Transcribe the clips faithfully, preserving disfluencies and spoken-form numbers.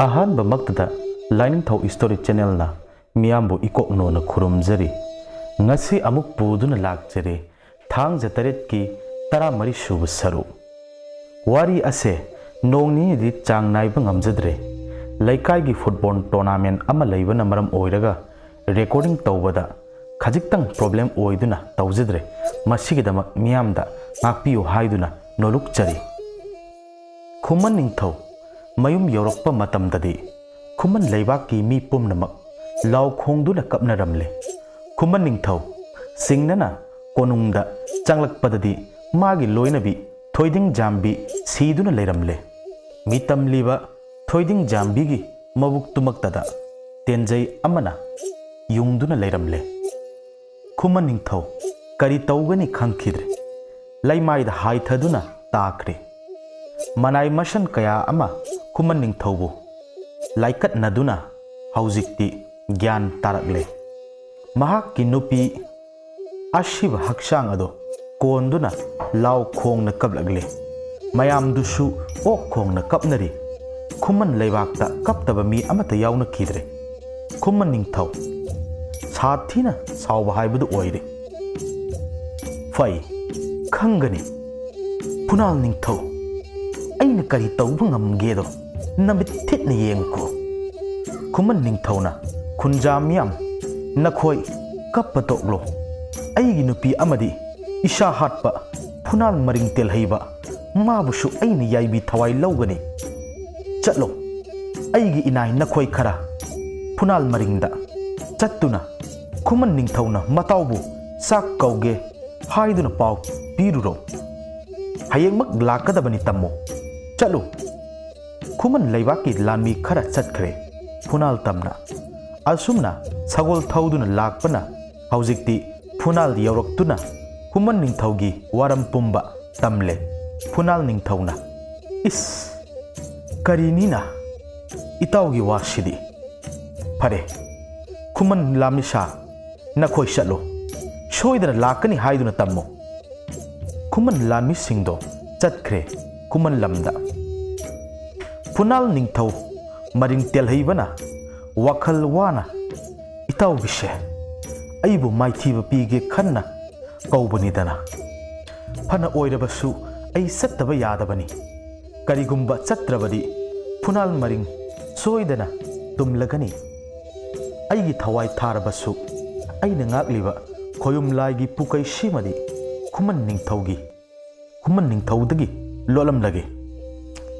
ꯑꯍꯥꯟꯕꯃꯛꯇꯗ ꯂꯥꯏꯅꯤꯡꯊꯧ story ꯆꯦꯅꯦꯜꯅ ꯃꯤꯌꯥꯝꯕꯨ ꯏꯀꯣꯛꯅꯣꯅ ꯈꯨꯔꯨꯝꯖꯔꯤ꯫ ꯉꯁꯤ ꯑꯃꯨꯛ ꯄꯨꯗꯨꯅ ꯂꯥꯛꯆꯔꯤ ꯊꯥꯡꯖ ꯇꯔꯦꯠꯀꯤ ꯇꯔꯥꯃꯔꯤ ꯁꯨꯕ ꯁꯔꯨꯛ꯫ ꯋꯥꯔꯤ ꯑꯁꯦ ꯅꯣꯡ ꯅꯤꯅꯤꯗꯤ ꯆꯥꯡ ꯅꯥꯏꯕ ꯉꯝꯖꯗ꯭ꯔꯦ꯫ ꯂꯩꯀꯥꯏꯒꯤ ꯐꯨꯠꯕꯣꯜ ꯇꯣꯔꯅꯥꯃꯦꯟ ꯑꯃ ꯂꯩꯕꯅ ꯃꯔꯝ ꯑꯣꯏꯔꯒ ꯔꯦꯀꯣꯔꯗꯤꯡ ꯇꯧꯕꯗ ꯈꯖꯤꯛꯇꯪ ꯄ꯭ꯔꯣꯕ꯭ꯂꯦꯝ ꯑꯣꯏꯗꯨꯅ ꯇꯧꯖꯗ꯭ꯔꯦ꯫ ꯃꯁꯤꯒꯤꯗꯃꯛ ꯃꯤꯌꯥꯝꯗ ꯉꯥꯛꯄꯤꯌꯨ ꯍꯥꯏꯗꯨꯅ ꯅꯣꯂꯨꯛꯆꯔꯤ꯫ ꯈꯨꯃꯟ ꯅꯤꯡꯊꯧ ꯃꯌꯨꯝ ꯌꯧꯔꯛꯄ ꯃꯇꯝꯗꯗꯤ ꯈꯨꯃꯟ ꯂꯩꯕꯥꯛꯀꯤ ꯃꯤ ꯄꯨꯝꯅꯃꯛ ꯂꯥꯎ ꯈꯣꯡꯗꯨꯅ ꯀꯞꯅꯔꯝꯂꯦ꯫ ꯈꯨꯃꯟ ꯅꯤꯡꯊꯧ ꯁꯤꯡꯅꯅ ꯀꯣꯅꯨꯡꯗ ꯆꯪꯂꯛꯄꯗꯗꯤ ꯃꯥꯒꯤ ꯂꯣꯏꯅꯕꯤ ꯊꯣꯏꯗꯤꯡ ꯖꯥꯝꯕꯤ ꯁꯤꯗꯨꯅ ꯂꯩꯔꯝꯂꯦ꯫ ꯃꯤꯇꯝꯂꯤꯕ ꯊꯣꯏꯗꯤꯡ ꯖꯥꯝꯕꯤꯒꯤ ꯃꯕꯨꯛꯇꯨꯃꯛꯇꯗ ꯇꯦꯟꯖꯩ ꯑꯃꯅ ꯌꯨꯡꯗꯨꯅ ꯂꯩꯔꯝꯂꯦ꯫ ꯈꯨꯃꯟ ꯅꯤꯡꯊꯧ ꯀꯔꯤ ꯇꯧꯒꯅꯤ ꯈꯪꯈꯤꯗ꯭ꯔꯦ꯫ ꯂꯩꯃꯥꯏꯗ ꯍꯥꯏꯊꯗꯨꯅ ꯇꯥꯈ꯭ꯔꯦ꯫ ꯃꯅꯥꯏ ꯃꯁꯟ ꯀꯌꯥ ꯑꯃ ꯈꯨꯃꯟ ꯅꯤꯡꯊꯧꯕꯨ ꯂꯥꯏꯀꯠꯅꯗꯨꯅ ꯍꯧꯖꯤꯛꯇꯤ ꯒ꯭ꯌꯥꯟ ꯇꯥꯔꯛꯂꯦ꯫ ꯃꯍꯥꯛꯀꯤ ꯅꯨꯄꯤ ꯑꯁꯤꯕ ꯍꯛꯆꯥꯡ ꯑꯗꯨ ꯀꯣꯟꯗꯨꯅ ꯂꯥꯎ ꯈꯣꯡꯅ ꯀꯞꯂꯛꯂꯦ꯫ ꯃꯌꯥꯝꯗꯨꯁꯨ ꯑꯣꯛ ꯈꯣꯡꯅ ꯀꯞꯅꯔꯤ꯫ ꯈꯨꯃꯟ ꯂꯩꯕꯥꯛꯇ ꯀꯞꯇꯕ ꯃꯤ ꯑꯃꯠꯇ ꯌꯥꯎꯅꯈꯤꯗ꯭ꯔꯦ꯫ ꯈꯨꯃꯟ ꯅꯤꯡꯊꯧ ꯁꯥꯊꯤꯅ ꯁꯥꯎꯕ ꯍꯥꯏꯕꯗꯨ ꯑꯣꯏꯔꯦ꯫ ꯐꯩ, ꯈꯪꯒꯅꯤ꯫ ꯐꯨꯅꯥꯜ ꯅꯤꯡꯊꯧ, ꯑꯩꯅ ꯀꯔꯤ ꯇꯧꯕ ꯉꯝꯒꯦꯗꯣ ꯅꯃꯤꯠ ꯊꯤꯠꯅ ꯌꯦꯡꯉꯨꯀꯣ꯫ ꯈꯨꯃꯟ ꯅꯤꯡꯊꯧꯅ ꯈꯨꯟꯖꯥ ꯃꯤꯌꯥꯝ, ꯅꯈꯣꯏ ꯀꯞꯄ ꯇꯣꯛꯂꯣ꯫ ꯑꯩꯒꯤ ꯅꯨꯄꯤ ꯑꯃꯗꯤ ꯏꯁꯥ ꯍꯥꯠꯄ ꯐꯨꯅꯥꯜ ꯃꯔꯤꯡ ꯇꯦꯜꯍꯩꯕ, ꯃꯥꯕꯨꯁꯨ ꯑꯩꯅ ꯌꯥꯏꯕꯤ ꯊꯋꯥꯏ ꯂꯧꯒꯅꯤ꯫ ꯆꯠꯂꯣ, ꯑꯩꯒꯤ ꯏꯅꯥꯏ ꯅꯈꯣꯏ ꯈꯔ ꯐꯨꯅꯥꯜ ꯃꯔꯤꯡꯗ ꯆꯠꯇꯨꯅ ꯈꯨꯃꯟ ꯅꯤꯡꯊꯧꯅ ꯃꯇꯥꯎꯕꯨ ꯆꯥꯛ ꯀꯧꯒꯦ ꯍꯥꯏꯗꯨꯅ ꯄꯥꯎ ꯄꯤꯔꯨꯔꯣ꯫ ꯍꯌꯦꯡꯃꯛ ꯂꯥꯛꯀꯗꯕꯅꯤ ꯇꯝꯃꯣ꯫ ꯆꯠꯂꯨ꯫ ꯈꯨꯃꯟ ꯂꯩꯕꯥꯛꯀꯤ ꯂꯥꯟꯃꯤ ꯈꯔ ꯆꯠꯈ꯭ꯔꯦ ꯐꯨꯅꯥꯜ ꯇꯝꯅ꯫ ꯑꯁꯨꯝꯅ ꯁꯒꯣꯜ ꯊꯧꯗꯨꯅ ꯂꯥꯛꯄꯅ ꯍꯧꯖꯤꯛꯇꯤ ꯐꯨꯅꯥꯜ ꯌꯧꯔꯛꯇꯨꯅ ꯈꯨꯃꯟ ꯅꯤꯡꯊꯧꯒꯤ ꯋꯥꯔꯝ ꯄꯨꯝꯕ ꯇꯝꯂꯦ꯫ ꯐꯨꯅꯥꯜ ꯅꯤꯡꯊꯧꯅ, "ꯏꯁ, ꯀꯔꯤꯅꯤꯅ ꯏꯇꯥꯎꯒꯤ ꯋꯥꯁꯤꯗꯤ? ꯐꯔꯦ, ꯈꯨꯃꯟ ꯂꯥꯃꯤꯁꯥ, ꯅꯈꯣꯏ ꯆꯠꯂꯨ꯫ ꯁꯣꯏꯗꯅ ꯂꯥꯛꯀꯅꯤ ꯍꯥꯏꯗꯨꯅ ꯇꯝꯃꯨ꯫" ꯈꯨꯃꯟ ꯂꯥꯟꯃꯤꯁꯤꯡꯗꯣ ꯆꯠꯈ꯭ꯔꯦ ꯈꯨꯃꯟ ꯂꯝꯗ꯫ ꯐꯨꯅꯥꯜ ꯅꯤꯡꯊꯧ ꯃꯔꯤꯡ ꯇꯦꯜꯍꯩꯕꯅ ꯋꯥꯈꯜ ꯋꯥꯅ, "ꯏꯇꯥꯎꯒꯤꯁꯦ ꯑꯩꯕꯨ ꯃꯥꯏꯊꯤꯕ ꯄꯤꯒꯦ ꯈꯟꯅ ꯀꯧꯕꯅꯤꯗꯅ꯫ ꯐꯅ ꯑꯣꯏꯔꯕꯁꯨ ꯑꯩ ꯆꯠꯇꯕ ꯌꯥꯗꯕꯅꯤ꯫ ꯀꯔꯤꯒꯨꯝꯕ ꯆꯠꯇ꯭ꯔꯕꯗꯤ ꯐꯨꯅꯥꯜ ꯃꯔꯤꯡ ꯁꯣꯏꯗꯅ ꯇꯨꯝꯂꯒꯅꯤ꯫ ꯑꯩꯒꯤ ꯊꯋꯥꯏ ꯊꯥꯔꯕꯁꯨ ꯑꯩꯅ ꯉꯥꯛꯂꯤꯕ ꯈꯣꯌꯨꯝ ꯂꯥꯏꯒꯤ ꯄꯨꯀꯩꯁꯤꯃꯗꯤ ꯈꯨꯃꯟ ꯅꯤꯡꯊꯧꯒꯤ, ꯈꯨꯃꯟ ꯅꯤꯡꯊꯧꯗꯒꯤ ꯂꯣꯠꯂꯝꯂꯒꯦ꯫"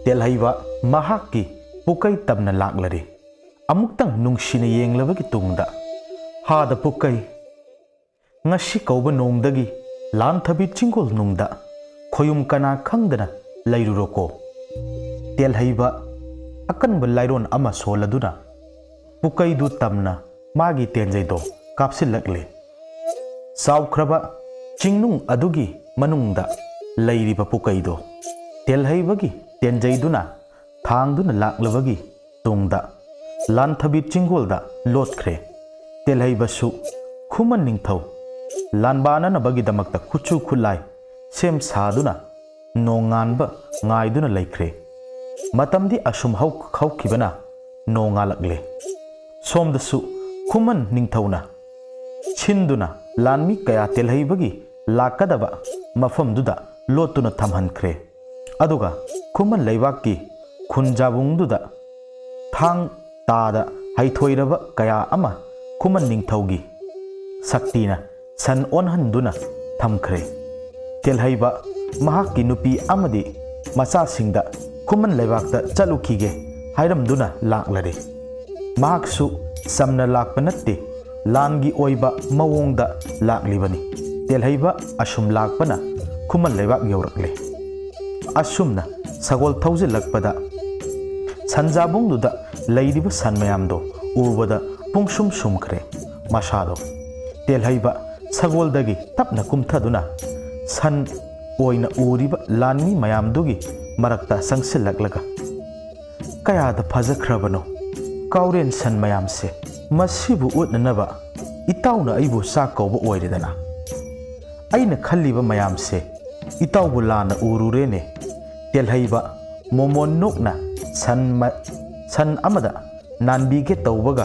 ꯇꯦꯜꯍꯩꯕ ꯃꯍꯥꯛꯀꯤ ꯄꯨꯀꯩ ꯇꯝꯅ ꯂꯥꯛꯂꯔꯦ꯫ ꯑꯃꯨꯛꯇꯪ ꯅꯨꯡꯁꯤꯅ ꯌꯦꯡꯂꯕꯒꯤ ꯇꯨꯡꯗ, "ꯍꯥꯗ ꯄꯨꯀꯩ, ꯉꯁꯤ ꯀꯧꯕ ꯅꯣꯡꯗꯒꯤ ꯂꯥꯟꯊꯕꯤ ꯆꯤꯡꯒꯣꯜ ꯅꯨꯡꯗ ꯈꯣꯌꯨꯝ ꯀꯅꯥ ꯈꯪꯗꯅ ꯂꯩꯔꯨꯔꯣꯀꯣ꯫" ꯇꯦꯜꯍꯩꯕ ꯑꯀꯟꯕ ꯂꯥꯏꯔꯣꯟ ꯑꯃ ꯁꯣꯜꯂꯗꯨꯅ ꯄꯨꯀꯩꯗꯨ ꯇꯝꯅ ꯃꯥꯒꯤ ꯇꯦꯟꯖꯩꯗꯣ ꯀꯥꯞꯁꯤꯜꯂꯛꯂꯦ꯫ ꯆꯥꯎꯈ꯭ꯔꯕ ꯆꯤꯡꯅꯨꯡ ꯑꯗꯨꯒꯤ ꯃꯅꯨꯡꯗ ꯂꯩꯔꯤꯕ ꯄꯨꯀꯩꯗꯣ ꯇꯦꯜꯍꯩꯕꯒꯤ ꯇꯦꯟꯖꯩꯗꯨꯅ ꯊꯥꯡꯗꯨꯅ ꯂꯥꯛꯂꯕꯒꯤ ꯇꯨꯡꯗ ꯂꯥꯟꯊꯕꯤ ꯆꯤꯡꯒꯣꯜꯗ ꯂꯣꯠꯈ꯭ꯔꯦ꯫ ꯇꯦꯜꯍꯩꯕꯁꯨ ꯈꯨꯃꯟ ꯅꯤꯡꯊꯧ ꯂꯥꯟꯕꯥꯅꯅꯕꯒꯤꯗꯃꯛꯇ ꯈꯨꯠꯁꯨ ꯈꯨꯠꯂꯥꯏ ꯁꯦꯝ ꯁꯥꯗꯨꯅ ꯅꯣꯡꯉꯥꯟꯕ ꯉꯥꯏꯗꯨꯅ ꯂꯩꯈ꯭ꯔꯦ꯫ ꯃꯇꯝꯗꯤ ꯑꯁꯨꯝ ꯍꯧ-, ꯍꯧꯈꯤꯕꯅ ꯅꯣꯡꯉꯥꯜꯂꯛꯂꯦ꯫ ꯁꯣꯝꯗꯁꯨ ꯈꯨꯃꯟ ꯅꯤꯡꯊꯧꯅ ꯁꯤꯟꯗꯨꯅ ꯂꯥꯟꯃꯤ ꯀꯌꯥ ꯇꯦꯜꯍꯩꯕꯒꯤ ꯂꯥꯛꯀꯗꯕ ꯃꯐꯝꯗꯨꯗ ꯂꯣꯠꯇꯨꯅ ꯊꯝꯍꯟꯈ꯭ꯔꯦ꯫ ꯑꯗꯨꯒ ꯈꯨꯃꯟ ꯂꯩꯕꯥꯛꯀꯤ ꯈꯨꯟꯖꯥꯕꯨꯡꯗꯨꯗ ꯊꯥꯡ ꯇꯥꯗ ꯍꯩꯊꯣꯏꯔꯕ ꯀꯌꯥ ꯑꯃ ꯈꯨꯃꯟ ꯅꯤꯡꯊꯧꯒꯤ ꯁꯛꯇꯤꯅ ꯁꯟ ꯑꯣꯟꯍꯟꯗꯨꯅ ꯊꯝꯈ꯭ꯔꯦ꯫ ꯇꯦꯜꯍꯩꯕ ꯃꯍꯥꯛꯀꯤ ꯅꯨꯄꯤ ꯑꯃꯗꯤ ꯃꯆꯥꯁꯤꯡꯗ ꯈꯨꯃꯟ ꯂꯩꯕꯥꯛꯇ ꯆꯠꯂꯨꯈꯤꯒꯦ ꯍꯥꯏꯔꯝꯗꯨꯅ ꯂꯥꯛꯂꯔꯦ꯫ ꯃꯍꯥꯛꯁꯨ ꯆꯝꯅ ꯂꯥꯛꯄ ꯅꯠꯇꯦ, ꯂꯥꯟꯒꯤ ꯑꯣꯏꯕ ꯃꯑꯣꯡꯗ ꯂꯥꯛꯂꯤꯕꯅꯤ꯫ ꯇꯦꯜꯍꯩꯕ ꯑꯁꯨꯝ ꯂꯥꯛꯄꯅ ꯈꯨꯃꯟ ꯂꯩꯕꯥꯛ ꯌꯧꯔꯛꯂꯦ꯫ ꯑꯁꯨꯝꯅ ꯁꯒꯣꯜ ꯊꯧꯖꯤꯜꯂꯛꯄꯗ ꯁꯟꯖꯥꯕꯨꯡꯗꯨꯗ ꯂꯩꯔꯤꯕ ꯁꯟ ꯃꯌꯥꯝꯗꯣ ꯎꯕꯗ ꯄꯨꯡꯁꯨꯝ ꯁꯨꯝꯈ꯭ꯔꯦ ꯃꯁꯥꯗꯣ꯫ ꯇꯦꯜꯍꯩꯕ ꯁꯒꯣꯜꯗꯒꯤ ꯇꯞꯅ ꯀꯨꯝꯊꯗꯨꯅ ꯁꯟ ꯑꯣꯏꯅ ꯎꯔꯤꯕ ꯂꯥꯟꯃꯤ ꯃꯌꯥꯝꯗꯨꯒꯤ ꯃꯔꯛꯇ ꯆꯪꯁꯤꯜꯂꯛꯂꯒ, "ꯀꯌꯥꯗ ꯐꯖꯈ꯭ꯔꯕꯅꯣ ꯀꯥꯎꯔꯦꯟ ꯁꯟ ꯃꯌꯥꯝꯁꯦ! ꯃꯁꯤꯕꯨ ꯎꯠꯅꯅꯕ ꯏꯇꯥꯎꯅ ꯑꯩꯕꯨ ꯆꯥꯛ ꯀꯧꯕ ꯑꯣꯏꯔꯦꯗꯅ꯫ ꯑꯩꯅ ꯈꯜꯂꯤꯕ ꯃꯌꯥꯝꯁꯦ ꯏꯇꯥꯎꯕꯨ ꯂꯥꯟꯅ ꯎꯔꯨꯔꯦꯅꯦ꯫" ꯇꯦꯜꯍꯩꯕ ꯃꯣꯃꯣꯟ ꯅꯣꯛꯅ ꯁꯟ ꯃ-, ꯁꯟ ꯑꯃꯗ ꯅꯥꯟꯕꯤꯒꯦ ꯇꯧꯕꯒ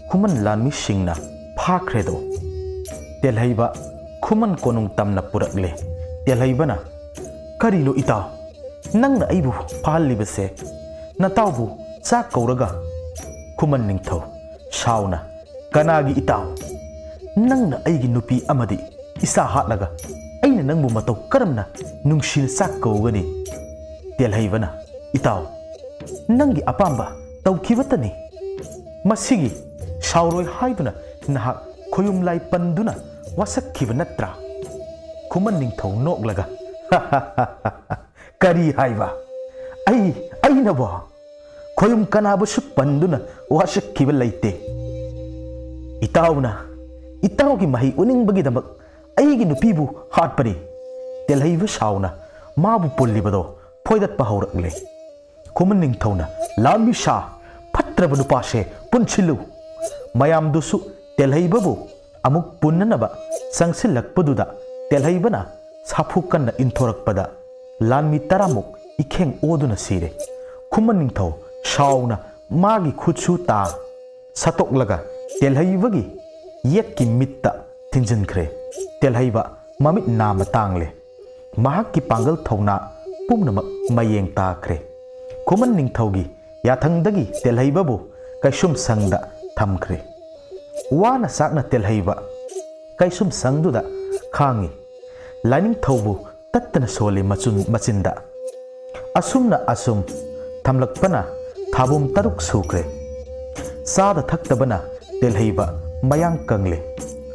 ꯈꯨꯃꯟ ꯂꯥꯟꯃꯤꯁꯤꯡꯅ ꯐꯥꯈ꯭ꯔꯦꯗꯣ꯫ ꯇꯦꯜꯍꯩꯕ ꯈꯨꯃꯟ ꯀꯣꯅꯨꯡ ꯇꯝꯅ ꯄꯨꯔꯛꯂꯦ꯫ ꯇꯦꯜꯍꯩꯕꯅ, "ꯀꯔꯤꯅꯣ ꯏꯇꯥꯎ, ꯅꯪꯅ ꯑꯩꯕꯨ ꯐꯥꯍꯜꯂꯤꯕꯁꯦ? ꯅꯇꯥꯎꯕꯨ ꯆꯥꯛ ꯀꯧꯔꯒ?" ꯈꯨꯃꯟ ꯅꯤꯡꯊꯧ ꯁꯥꯎꯅ, "ꯀꯅꯥꯒꯤ ꯏꯇꯥꯎ? ꯅꯪꯅ ꯑꯩꯒꯤ ꯅꯨꯄꯤ ꯑꯃꯗꯤ ꯏꯆꯥ ꯍꯥꯠꯂꯒ ꯑꯩꯅ ꯅꯪꯕꯨ ꯃꯇꯧ ꯀꯔꯝꯅ ꯅꯨꯡꯁꯤꯅ ꯆꯥꯛ ꯀꯧꯒꯅꯤ?" ꯇꯦꯜꯍꯩꯕꯅ, "ꯏꯇꯥꯎ, ꯅꯪꯒꯤ ꯑꯄꯥꯝꯕ ꯇꯧꯈꯤꯕꯇꯅꯤ꯫ ꯃꯁꯤꯒꯤ ꯁꯥꯎꯔꯣꯏ ꯍꯥꯏꯗꯨꯅ ꯅꯍꯥꯛ ꯈꯣꯌꯨꯝ ꯂꯥꯏ ꯄꯟꯗꯨꯅ ꯋꯥꯁꯛꯈꯤꯕ ꯅꯠꯇ꯭ꯔꯥ?" ꯈꯨꯃꯟ ꯅꯤꯡꯊꯧ ꯅꯣꯛꯂꯒ, "ꯀꯔꯤ ꯍꯥꯏꯕ? ꯑꯩ, ꯑꯩꯅꯕꯣ? ꯈꯣꯌꯨꯝ ꯀꯅꯥꯕꯨꯁꯨ ꯄꯟꯗꯨꯅ ꯋꯥꯁꯛꯈꯤꯕ ꯂꯩꯇꯦ꯫ ꯏꯇꯥꯎꯅ ꯏꯇꯥꯎꯒꯤ ꯃꯍꯩ ꯎꯅꯤꯡꯕꯒꯤꯗꯃꯛ ꯑꯩꯒꯤ ꯅꯨꯄꯤꯕꯨ ꯍꯥꯠꯄꯅꯤ꯫" ꯇꯦꯜꯍꯩꯕ ꯁꯥꯎꯅ ꯃꯥꯕꯨ ꯄꯨꯜꯂꯤꯕꯗꯣ ꯐꯣꯏꯗꯠꯄ ꯍꯧꯔꯛꯂꯦ꯫ ꯈꯨꯃꯟ ꯅꯤꯡꯊꯧꯅ, "ꯂꯥꯟꯃꯤ ꯁꯥ, ꯐꯠꯇ꯭ꯔꯕ ꯅꯨꯄꯥꯁꯦ ꯄꯨꯟꯁꯤꯜꯂꯨ!" ꯃꯌꯥꯝꯗꯨꯁꯨ ꯇꯦꯜꯍꯩꯕꯕꯨ ꯑꯃꯨꯛ ꯄꯨꯟꯅꯅꯕ ꯆꯪꯁꯤꯜꯂꯛꯄꯗꯨꯗ ꯇꯦꯜꯍꯩꯕꯅ ꯁꯥꯐꯨ ꯀꯟꯅ ꯏꯟꯊꯣꯔꯛꯄꯗ ꯂꯥꯟꯃꯤ ꯇꯔꯥꯃꯨꯛ ꯏꯈꯦꯡ ꯑꯣꯗꯨꯅ ꯁꯤꯔꯦ꯫ ꯈꯨꯃꯟ ꯅꯤꯡꯊꯧ ꯁꯥꯎꯅ ꯃꯥꯒꯤ ꯈꯨꯠꯁꯨ ꯇꯥ ꯁꯠꯇꯣꯛꯂꯒ ꯇꯦꯜꯍꯩꯕꯒꯤ ꯌꯦꯠꯀꯤ ꯃꯤꯠꯇ ꯊꯤꯟꯖꯤꯟꯈ꯭ꯔꯦ꯫ ꯇꯦꯜꯍꯩꯕ ꯃꯃꯤꯠ ꯅꯥꯝꯃ ꯇꯥꯡꯂꯦ꯫ ꯃꯍꯥꯛꯀꯤ ꯄꯥꯡꯒꯜ ꯊꯧꯅꯥ ꯄꯨꯝꯅꯃꯛ ꯃꯌꯦꯡ ꯇꯥꯈ꯭ꯔꯦ꯫ ꯈꯨꯃꯟ ꯅꯤꯡꯊꯧꯒꯤ ꯌꯥꯊꯪꯗꯒꯤ ꯇꯦꯜꯍꯩꯕꯕꯨ ꯀꯩꯁꯨꯝꯁꯪꯗ ꯊꯝꯈ꯭ꯔꯦ꯫ ꯋꯥꯅ ꯆꯥꯛꯅ ꯇꯦꯜꯍꯩꯕ ꯀꯩꯁꯨꯝꯁꯪꯗꯨꯗ ꯈꯥꯡꯉꯤ꯫ ꯂꯥꯏꯅꯤꯡꯊꯧꯕꯨ ꯇꯠꯇꯅ ꯁꯣꯜꯂꯤ ꯃꯆꯨꯟ-, ꯃꯆꯤꯟꯗ꯫ ꯑꯁꯨꯝꯅ ꯑꯁꯨꯝ ꯊꯝꯂꯛꯄꯅ ꯊꯥꯕꯨꯝ ꯇꯔꯨꯛ ꯁꯨꯈ꯭ꯔꯦ꯫ ꯆꯥꯗ ꯊꯛꯇꯕꯅ ꯇꯦꯜꯍꯩꯕ ꯃꯌꯥꯡ ꯀꯪꯂꯦ꯫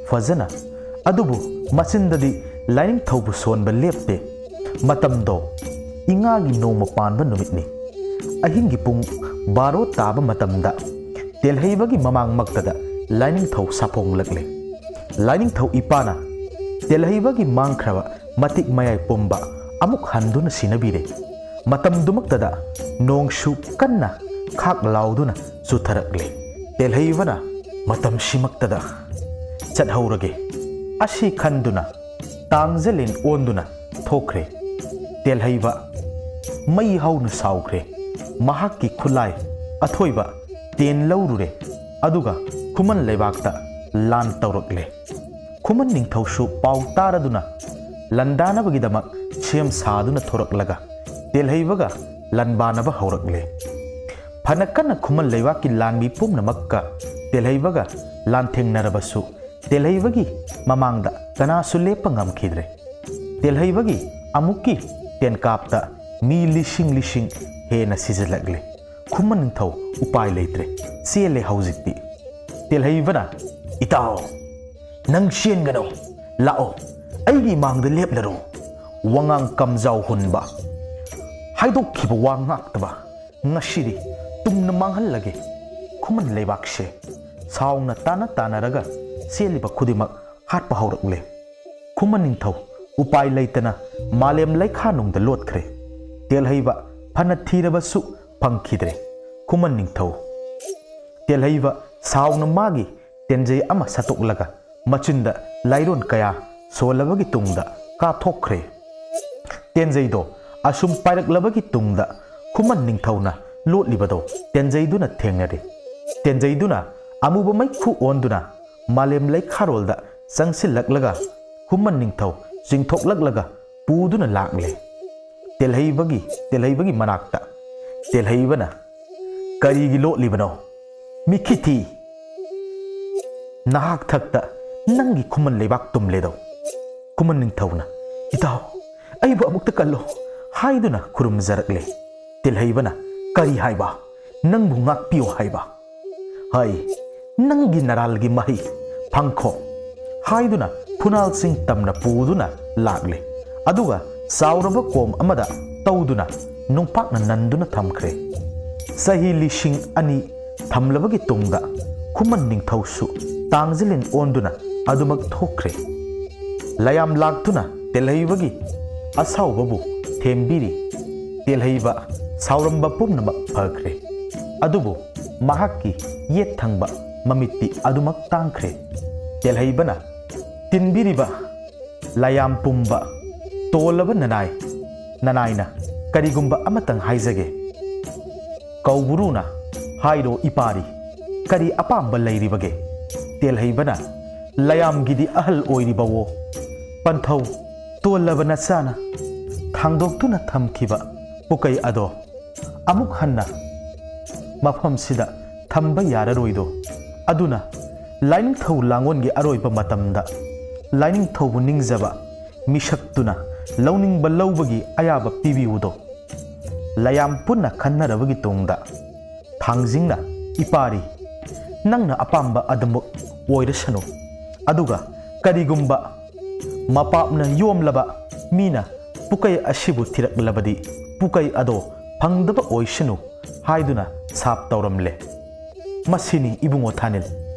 ꯐꯖꯅ꯫ ꯑꯗꯨꯕꯨ ꯃꯆꯤꯟꯗꯗꯤ ꯂꯥꯏꯅꯤꯡꯊꯧꯕꯨ ꯁꯣꯟꯕ ꯂꯦꯞꯇꯦ꯫ ꯃꯇꯝꯗꯣ ꯏꯉꯥꯒꯤ ꯅꯣꯡꯃ ꯄꯥꯟꯕ ꯅꯨꯃꯤꯠꯅꯤ꯫ ꯑꯍꯤꯡꯒꯤ ꯄꯨꯡ ꯕꯥꯔꯣ ꯇꯥꯕ ꯃꯇꯝꯗ ꯇꯦꯜꯍꯩꯕꯒꯤ ꯃꯃꯥꯡꯃꯛꯇꯗ ꯂꯥꯏꯅꯤꯡꯊꯧ ꯁꯥꯐꯣꯡꯂꯛꯂꯦ꯫ ꯂꯥꯏꯅꯤꯡꯊꯧ ꯏꯄꯥꯅ ꯇꯦꯜꯍꯩꯕꯒꯤ ꯃꯥꯡꯈ꯭ꯔꯕ ꯃꯇꯤꯛ ꯃꯌꯥꯏ ꯄꯨꯝꯕ ꯑꯃꯨꯛ ꯍꯟꯗꯨꯅ ꯁꯤꯟꯅꯕꯤꯔꯦ꯫ ꯃꯇꯝꯗꯨꯃꯛꯇꯗ ꯅꯣꯡꯁꯨ ꯀꯟꯅ ꯈꯥꯛ ꯂꯥꯎꯗꯨꯅ ꯆꯨꯊꯔꯛꯂꯦ꯫ ꯇꯦꯜꯍꯩꯕꯅ ꯃꯇꯝꯁꯤꯃꯛꯇꯗ ꯆꯠꯍꯧꯔꯒꯦ ꯑꯁꯤ ꯈꯟꯗꯨꯅ ꯇꯥꯡꯖꯂꯦꯟ ꯑꯣꯟꯗꯨꯅ ꯊꯣꯛꯈ꯭ꯔꯦ꯫ ꯇꯦꯜꯍꯩꯕ ꯃꯩ ꯍꯧꯅ ꯁꯥꯎꯈ꯭ꯔꯦ꯫ ꯃꯍꯥꯛꯀꯤ ꯈꯨꯠꯂꯥꯏ ꯑꯊꯣꯏꯕ ꯇꯦꯟ ꯂꯧꯔꯨꯔꯦ꯫ ꯑꯗꯨꯒ ꯈꯨꯃꯟ ꯂꯩꯕꯥꯛꯇ ꯂꯥꯟ ꯇꯧꯔꯛꯂꯦ꯫ ꯈꯨꯃꯟ ꯅꯤꯡꯊꯧꯁꯨ ꯄꯥꯎ ꯇꯥꯔꯗꯨꯅ ꯂꯥꯟꯗꯥꯅꯕꯒꯤꯗꯃꯛ ꯁꯦꯝ ꯁꯥꯗꯨꯅ ꯊꯣꯔꯛꯂꯒ ꯇꯦꯜꯍꯩꯕꯒ ꯂꯥꯟꯕꯥꯅꯕ ꯍꯧꯔꯛꯂꯦ꯫ ꯐꯅ ꯀꯟꯅ ꯈꯨꯃꯟ ꯂꯩꯕꯥꯛꯀꯤ ꯂꯥꯟꯃꯤ ꯄꯨꯝꯅꯃꯛꯀ ꯇꯦꯜꯍꯩꯕꯒ ꯂꯥꯟꯊꯦꯡꯅꯔꯕꯁꯨ ꯇꯦꯜꯍꯩꯕꯒꯤ ꯃꯃꯥꯡꯗ ꯀꯅꯥꯁꯨ ꯂꯦꯞꯄ ꯉꯝꯈꯤꯗ꯭ꯔꯦ꯫ ꯇꯦꯜꯍꯩꯕꯒꯤ ꯑꯃꯨꯛꯀꯤ ꯇꯦꯟꯀꯥꯞꯇ ꯃꯤ ꯂꯤꯁꯤꯡ ꯂꯤꯁꯤꯡ ꯍꯦꯟꯅ ꯁꯤꯖꯤꯜꯂꯛꯂꯦ꯫ ꯈꯨꯃꯟ ꯅꯤꯡꯊꯧ ꯎꯄꯥꯏ ꯂꯩꯇ꯭ꯔꯦ, ꯆꯦꯜꯂꯦ ꯍꯧꯖꯤꯛꯇꯤ꯫ ꯇꯦꯜꯍꯩꯕꯅ, "ꯏꯇꯥꯎ, ꯅꯪ ꯆꯦꯟꯒꯅꯨ, ꯂꯥꯛꯑꯣ, ꯑꯩꯒꯤ ꯃꯥꯡꯗ ꯂꯦꯞꯂꯔꯣ꯫ ꯋꯥꯉꯥꯡ ꯀꯝꯖꯥꯎ ꯍꯨꯟꯕ, ꯍꯥꯏꯗꯣꯛꯈꯤꯕ ꯋꯥ ꯉꯥꯛꯇꯕ, ꯉꯁꯤꯗꯤ ꯇꯨꯝꯅ ꯃꯥꯡꯍꯜꯂꯒꯦ ꯈꯨꯃꯟ ꯂꯩꯕꯥꯛꯁꯦ"꯫ ꯁꯥꯎꯅ ꯇꯥꯅ ꯇꯥꯅꯔꯒ ꯆꯦꯜꯂꯤꯕ ꯈꯨꯗꯤꯡꯃꯛ ꯍꯥꯠꯄ ꯍꯧꯔꯛꯂꯦ꯫ ꯈꯨꯃꯟ ꯅꯤꯡꯊꯧ ꯎꯄꯥꯏ ꯂꯩꯇꯅ ꯃꯥꯂꯦꯝ ꯂꯩꯈꯥꯅꯨꯡꯗ ꯂꯣꯠꯈ꯭ꯔꯦ꯫ ꯇꯦꯜꯍꯩꯕ ꯐꯅ ꯊꯤꯔꯕꯁꯨ ꯐꯪꯈꯤꯗ꯭ꯔꯦ꯫ ꯈꯨꯃꯟ ꯅꯤꯡꯊꯧ ꯇꯦꯜꯍꯩꯕ ꯁꯥꯎꯅ ꯃꯥꯒꯤ ꯇꯦꯟꯖꯩ ꯑꯃ ꯁꯠꯇꯣꯛꯂꯒ ꯃꯆꯤꯟꯗ ꯂꯥꯏꯔꯣꯟ ꯀꯌꯥ ꯁꯣꯜꯂꯕꯒꯤ ꯇꯨꯡꯗ ꯀꯥꯞꯊꯣꯛꯈ꯭ꯔꯦ꯫ ꯇꯦꯟꯖꯩꯗꯣ ꯑꯁꯨꯝ ꯄꯥꯏꯔꯛꯂꯕꯒꯤ ꯇꯨꯡꯗ ꯈꯨꯃꯟ ꯅꯤꯡꯊꯧꯅ ꯂꯣꯠꯂꯤꯕꯗꯣ ꯇꯦꯟꯖꯩꯗꯨꯅ ꯊꯦꯡꯅꯔꯦ꯫ ꯇꯦꯟꯖꯩꯗꯨꯅ ꯑꯃꯨꯕ ꯃꯩꯈꯨ ꯑꯣꯟꯗꯨꯅ ꯃꯥꯂꯦꯝ ꯂꯩꯈꯥꯔꯣꯜꯗ ꯆꯪꯁꯤꯜꯂꯛꯂꯒ ꯈꯨꯃꯟ ꯅꯤꯡꯊꯧ ꯆꯤꯡꯊꯣꯛꯂꯛꯂꯒ ꯄꯨꯗꯨꯅ ꯂꯥꯛꯂꯦ꯫ ꯇꯦꯜꯍꯩꯕꯒꯤ ꯇꯦꯜꯍꯩꯕꯒꯤ ꯃꯅꯥꯛꯇ꯫ ꯇꯦꯜꯍꯩꯕꯅ, "ꯀꯔꯤꯒꯤ ꯂꯣꯠꯂꯤꯕꯅꯣ? ꯃꯤꯈꯤꯊꯤ! ꯅꯍꯥꯛ ꯊꯛꯇ ꯅꯪꯒꯤ ꯈꯨꯃꯟ ꯂꯩꯕꯥꯛ ꯇꯨꯝꯂꯦꯗꯣ!" ꯈꯨꯃꯟ ꯅꯤꯡꯊꯧꯅ, "ꯏꯇꯥꯎ, ꯑꯩꯕꯨ ꯑꯃꯨꯛꯇ ꯀꯜꯂꯣ" ꯍꯥꯏꯗꯨꯅ ꯈꯨꯔꯨꯝꯖꯔꯛꯂꯦ꯫ ꯇꯦꯜꯍꯩꯕꯅ, "ꯀꯔꯤ ꯍꯥꯏꯕ? ꯅꯪꯕꯨ ꯉꯥꯛꯄꯤꯌꯣ ꯍꯥꯏꯕ? ꯍꯩ, ꯅꯪꯒꯤ ꯅꯔꯥꯜꯒꯤ ꯃꯍꯩ ꯐꯪꯈꯣ" ꯍꯥꯏꯗꯨꯅ ꯐꯨꯅꯥꯜꯁꯤꯡ ꯇꯝꯅ ꯄꯨꯗꯨꯅ ꯂꯥꯛꯂꯦ꯫ ꯑꯗꯨꯒ ꯆꯥꯎꯔꯕ ꯀꯣꯝ ꯑꯃꯗ ꯇꯧꯗꯨꯅ ꯅꯨꯡꯄꯥꯛꯅ ꯅꯟꯗꯨꯅ ꯊꯝꯈ꯭ꯔꯦ꯫ ꯆꯍꯤ ꯂꯤꯁꯤꯡ ꯑꯅꯤ ꯊꯝꯂꯕꯒꯤ ꯇꯨꯡꯗ ꯈꯨꯃꯟ ꯅꯤꯡꯊꯧꯁꯨ ꯇꯥꯡꯖꯂꯤꯟ ꯑꯣꯟꯗꯨꯅ ꯑꯗꯨꯃꯛ ꯊꯣꯛꯈ꯭ꯔꯦ꯫ ꯂꯌꯥꯝ ꯂꯥꯛꯇꯨꯅ ꯇꯦꯜꯍꯩꯕꯒꯤ ꯑꯁꯥꯎꯕꯕꯨ ꯊꯦꯝꯕꯤꯔꯤ꯫ ꯇꯦꯜꯍꯩꯕ ꯁꯥꯎꯔꯝꯕ ꯄꯨꯝꯅꯃꯛ ꯐꯈ꯭ꯔꯦ꯫ ꯑꯗꯨꯕꯨ ꯃꯍꯥꯛꯀꯤ ꯌꯦꯠ ꯊꯪꯕ ꯃꯃꯤꯠꯇꯤ ꯑꯗꯨꯃꯛ ꯇꯥꯡꯈ꯭ꯔꯦ꯫ ꯇꯦꯜꯍꯩꯕꯅ ꯇꯤꯟꯕꯤꯔꯤꯕ ꯂꯌꯥꯝ ꯄꯨꯝꯕ ꯇꯣꯜꯂꯕ ꯅꯅꯥꯏ, ꯅꯅꯥꯏꯅ ꯀꯔꯤꯒꯨꯝꯕ ꯑꯃꯇꯪ ꯍꯥꯏꯖꯒꯦ꯫ ꯀꯧꯕ꯭ꯔꯨꯅ "ꯍꯥꯏꯔꯣ ꯏꯄꯥꯔꯤ, ꯀꯔꯤ ꯑꯄꯥꯝꯕ ꯂꯩꯔꯤꯕꯒꯦ?" ꯇꯦꯜꯍꯩꯕꯅ, "ꯂꯌꯥꯝꯒꯤꯗꯤ ꯑꯍꯜ ꯑꯣꯏꯔꯤꯕꯋꯣ, ꯄꯟꯊꯧ ꯇꯣꯜꯂꯕ ꯅꯆꯥꯅ ꯊꯥꯡꯗꯣꯛꯇꯨꯅ ꯊꯝꯈꯤꯕ ꯄꯨꯀꯩ ꯑꯗꯣ ꯑꯃꯨꯛ ꯍꯟꯅ ꯃꯐꯝꯁꯤꯗ ꯊꯝꯕ ꯌꯥꯔꯔꯣꯏꯗꯣ꯫ ꯑꯗꯨꯅ ꯂꯥꯏꯅꯤꯡꯊꯧ ꯂꯥꯡꯑꯣꯟꯒꯤ ꯑꯔꯣꯏꯕ ꯃꯇꯝꯗ ꯂꯥꯏꯅꯤꯡꯊꯧꯕꯨ ꯅꯤꯡꯖꯕ ꯃꯤꯁꯛꯇꯨꯅ ꯂꯧꯅꯤꯡꯕ ꯂꯧꯕꯒꯤ ꯑꯌꯥꯕ ꯄꯤꯕꯤꯌꯨꯗꯣ꯫" ꯂꯌꯥꯝ ꯄꯨꯟꯅ ꯈꯟꯅꯔꯕꯒꯤ ꯇꯨꯡꯗ ꯊꯥꯡꯖꯤꯡꯅ, "ꯏꯄꯥꯔꯤ, ꯅꯪꯅ ꯑꯄꯥꯝꯕ ꯑꯗꯨꯃꯛ ꯑꯣꯏꯔꯁꯅꯨ꯫ ꯑꯗꯨꯒ ꯀꯔꯤꯒꯨꯝꯕ ꯃꯄꯥꯞꯅ ꯌꯣꯝꯂꯕ ꯃꯤꯅ ꯄꯨꯀꯩ ꯑꯁꯤꯕꯨ ꯊꯤꯔꯛꯂꯕꯗꯤ ꯄꯨꯀꯩ ꯑꯗꯣ ꯐꯪꯗꯕ ꯑꯣꯏꯁꯅꯨ" ꯍꯥꯏꯗꯨꯅ ꯁꯥꯞ ꯇꯧꯔꯝꯂꯦ꯫ ꯃꯁꯤꯅꯤ ꯏꯕꯨꯡꯉꯣ ꯊꯥꯅꯤꯜ,